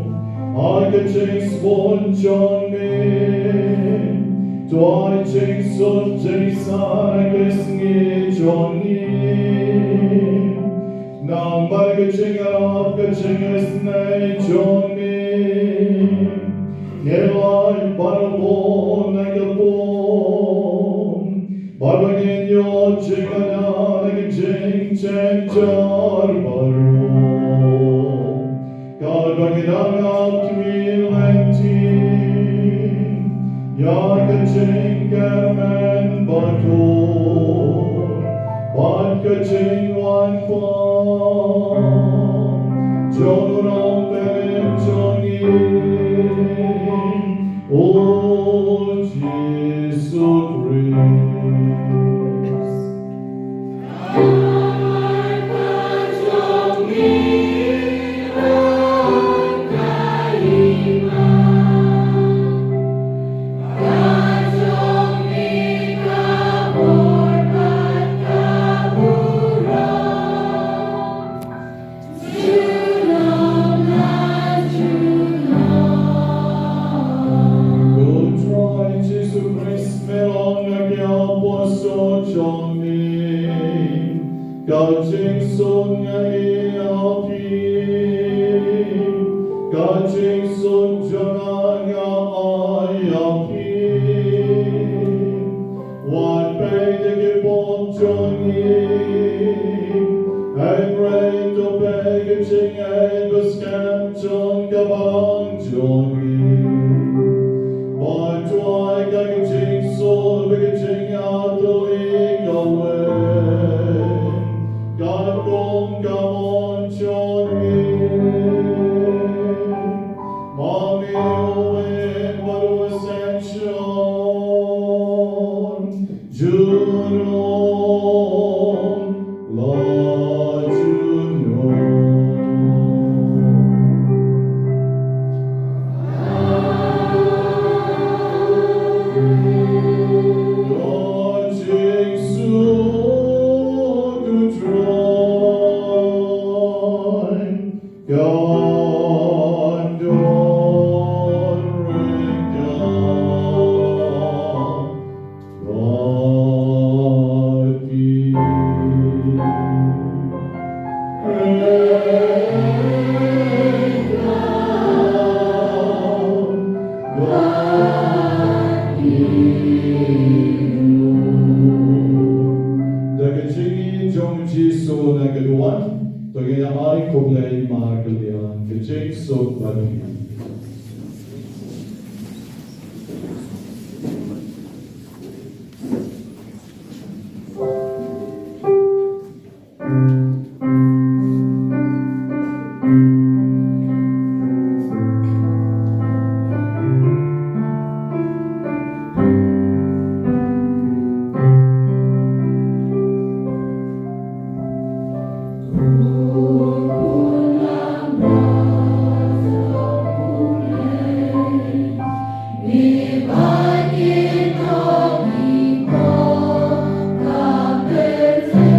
ha ka jingsbun jong me. To ai jingsuk jingsaiñ ha ka sngi jong ngi. Namar ka jingïarap ka jingisynei jong me, ngin lait barabor na ka pung. Bad ba ngin ïoh jingmyntoi na ka jingjynjar baroh. Katba ngi dang ap kmie lynti ïa ka jingkyrmen batur bad ka jingwan pat jong u Nongpynim jong ngi, U Jisu Khrist. Ko Trai Jisu Khrist, me la ong ha ki apostol jong me, ka jingsuk nga ai ha phi, ka jingsuk jong nga nga ai ha phi. Wat peit ïa ki pop jong ngi, hynrei to peit ïa ka jingïeit ba skhem jong ka balang jong ngi. Bad to ai ka jingsuk bad ka jingïatylli kawei, katkum ka mon jong ngi. Ma me u ïeit bad u ascension junom la junom. Ka jingsuk U Trai. Da ka jingïeit jong u Jisu na ka duwan, to ngin ïa ai khublei markylliang. Ka jingsuk bad u ïeit. Ha ka kyrteng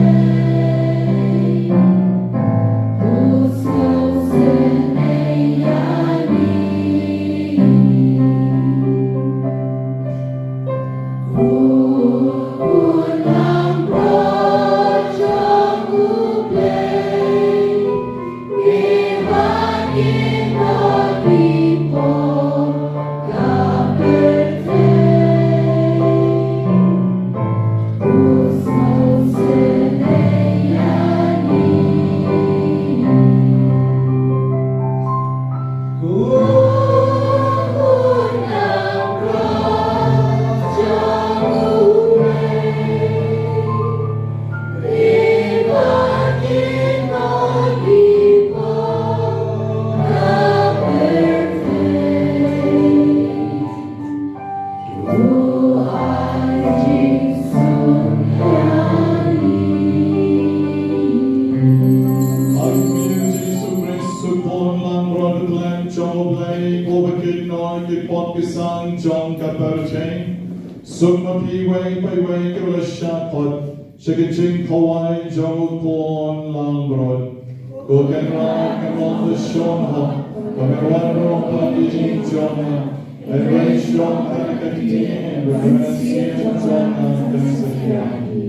u Jisu Khrist, u Khun langbrot khlem jong U Blei, uba kynnoh ïa ki pop ki san jong ka pyrthei. Suk ma phi iwei pa iwei kiba la shah khot. Sha ka jingkhawai jong u khun langbrot, ko Kynrad kan long da shong ha, ka Kynrad ruh ka jong nga, hynrei shong ha ka ktien, ba ka mynsiem jong nga kan sa khia hi.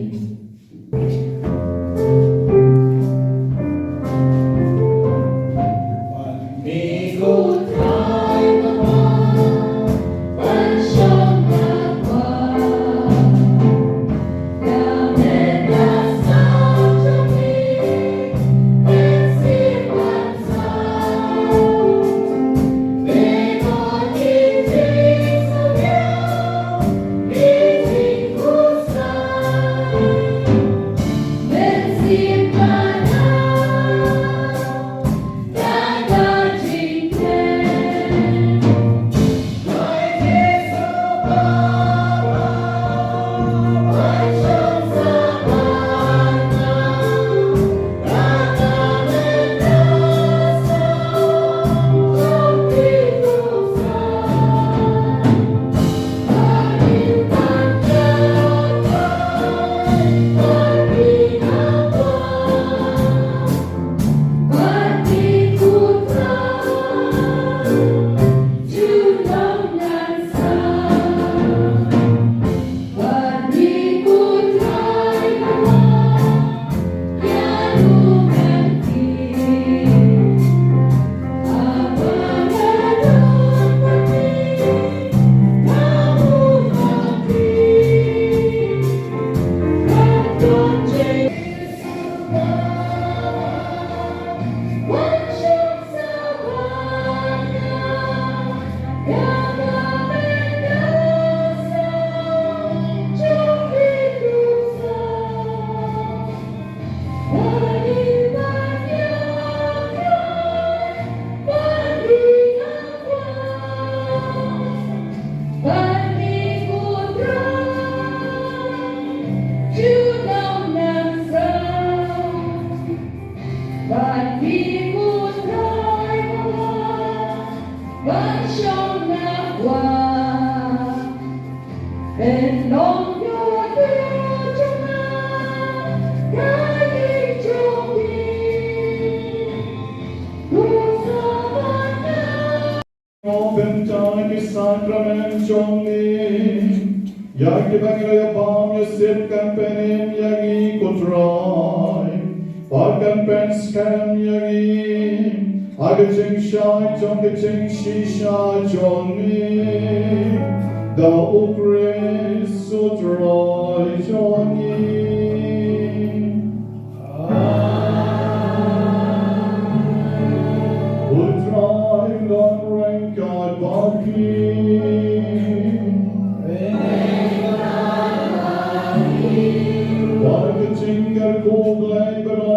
Bynta ki sakramen jong ngi, ïa kiba ngi la ïa bam ïa sip kan pynim ïa ngi ko Trai, bad kan pynskhem ïa ngi ha ka jingshai jong ka jingshisha jong ngi, da U Khrist U Trai jong ngi. U Trai un don ryngkat bad phi. Bad ka jingkyrkhu Blei ba don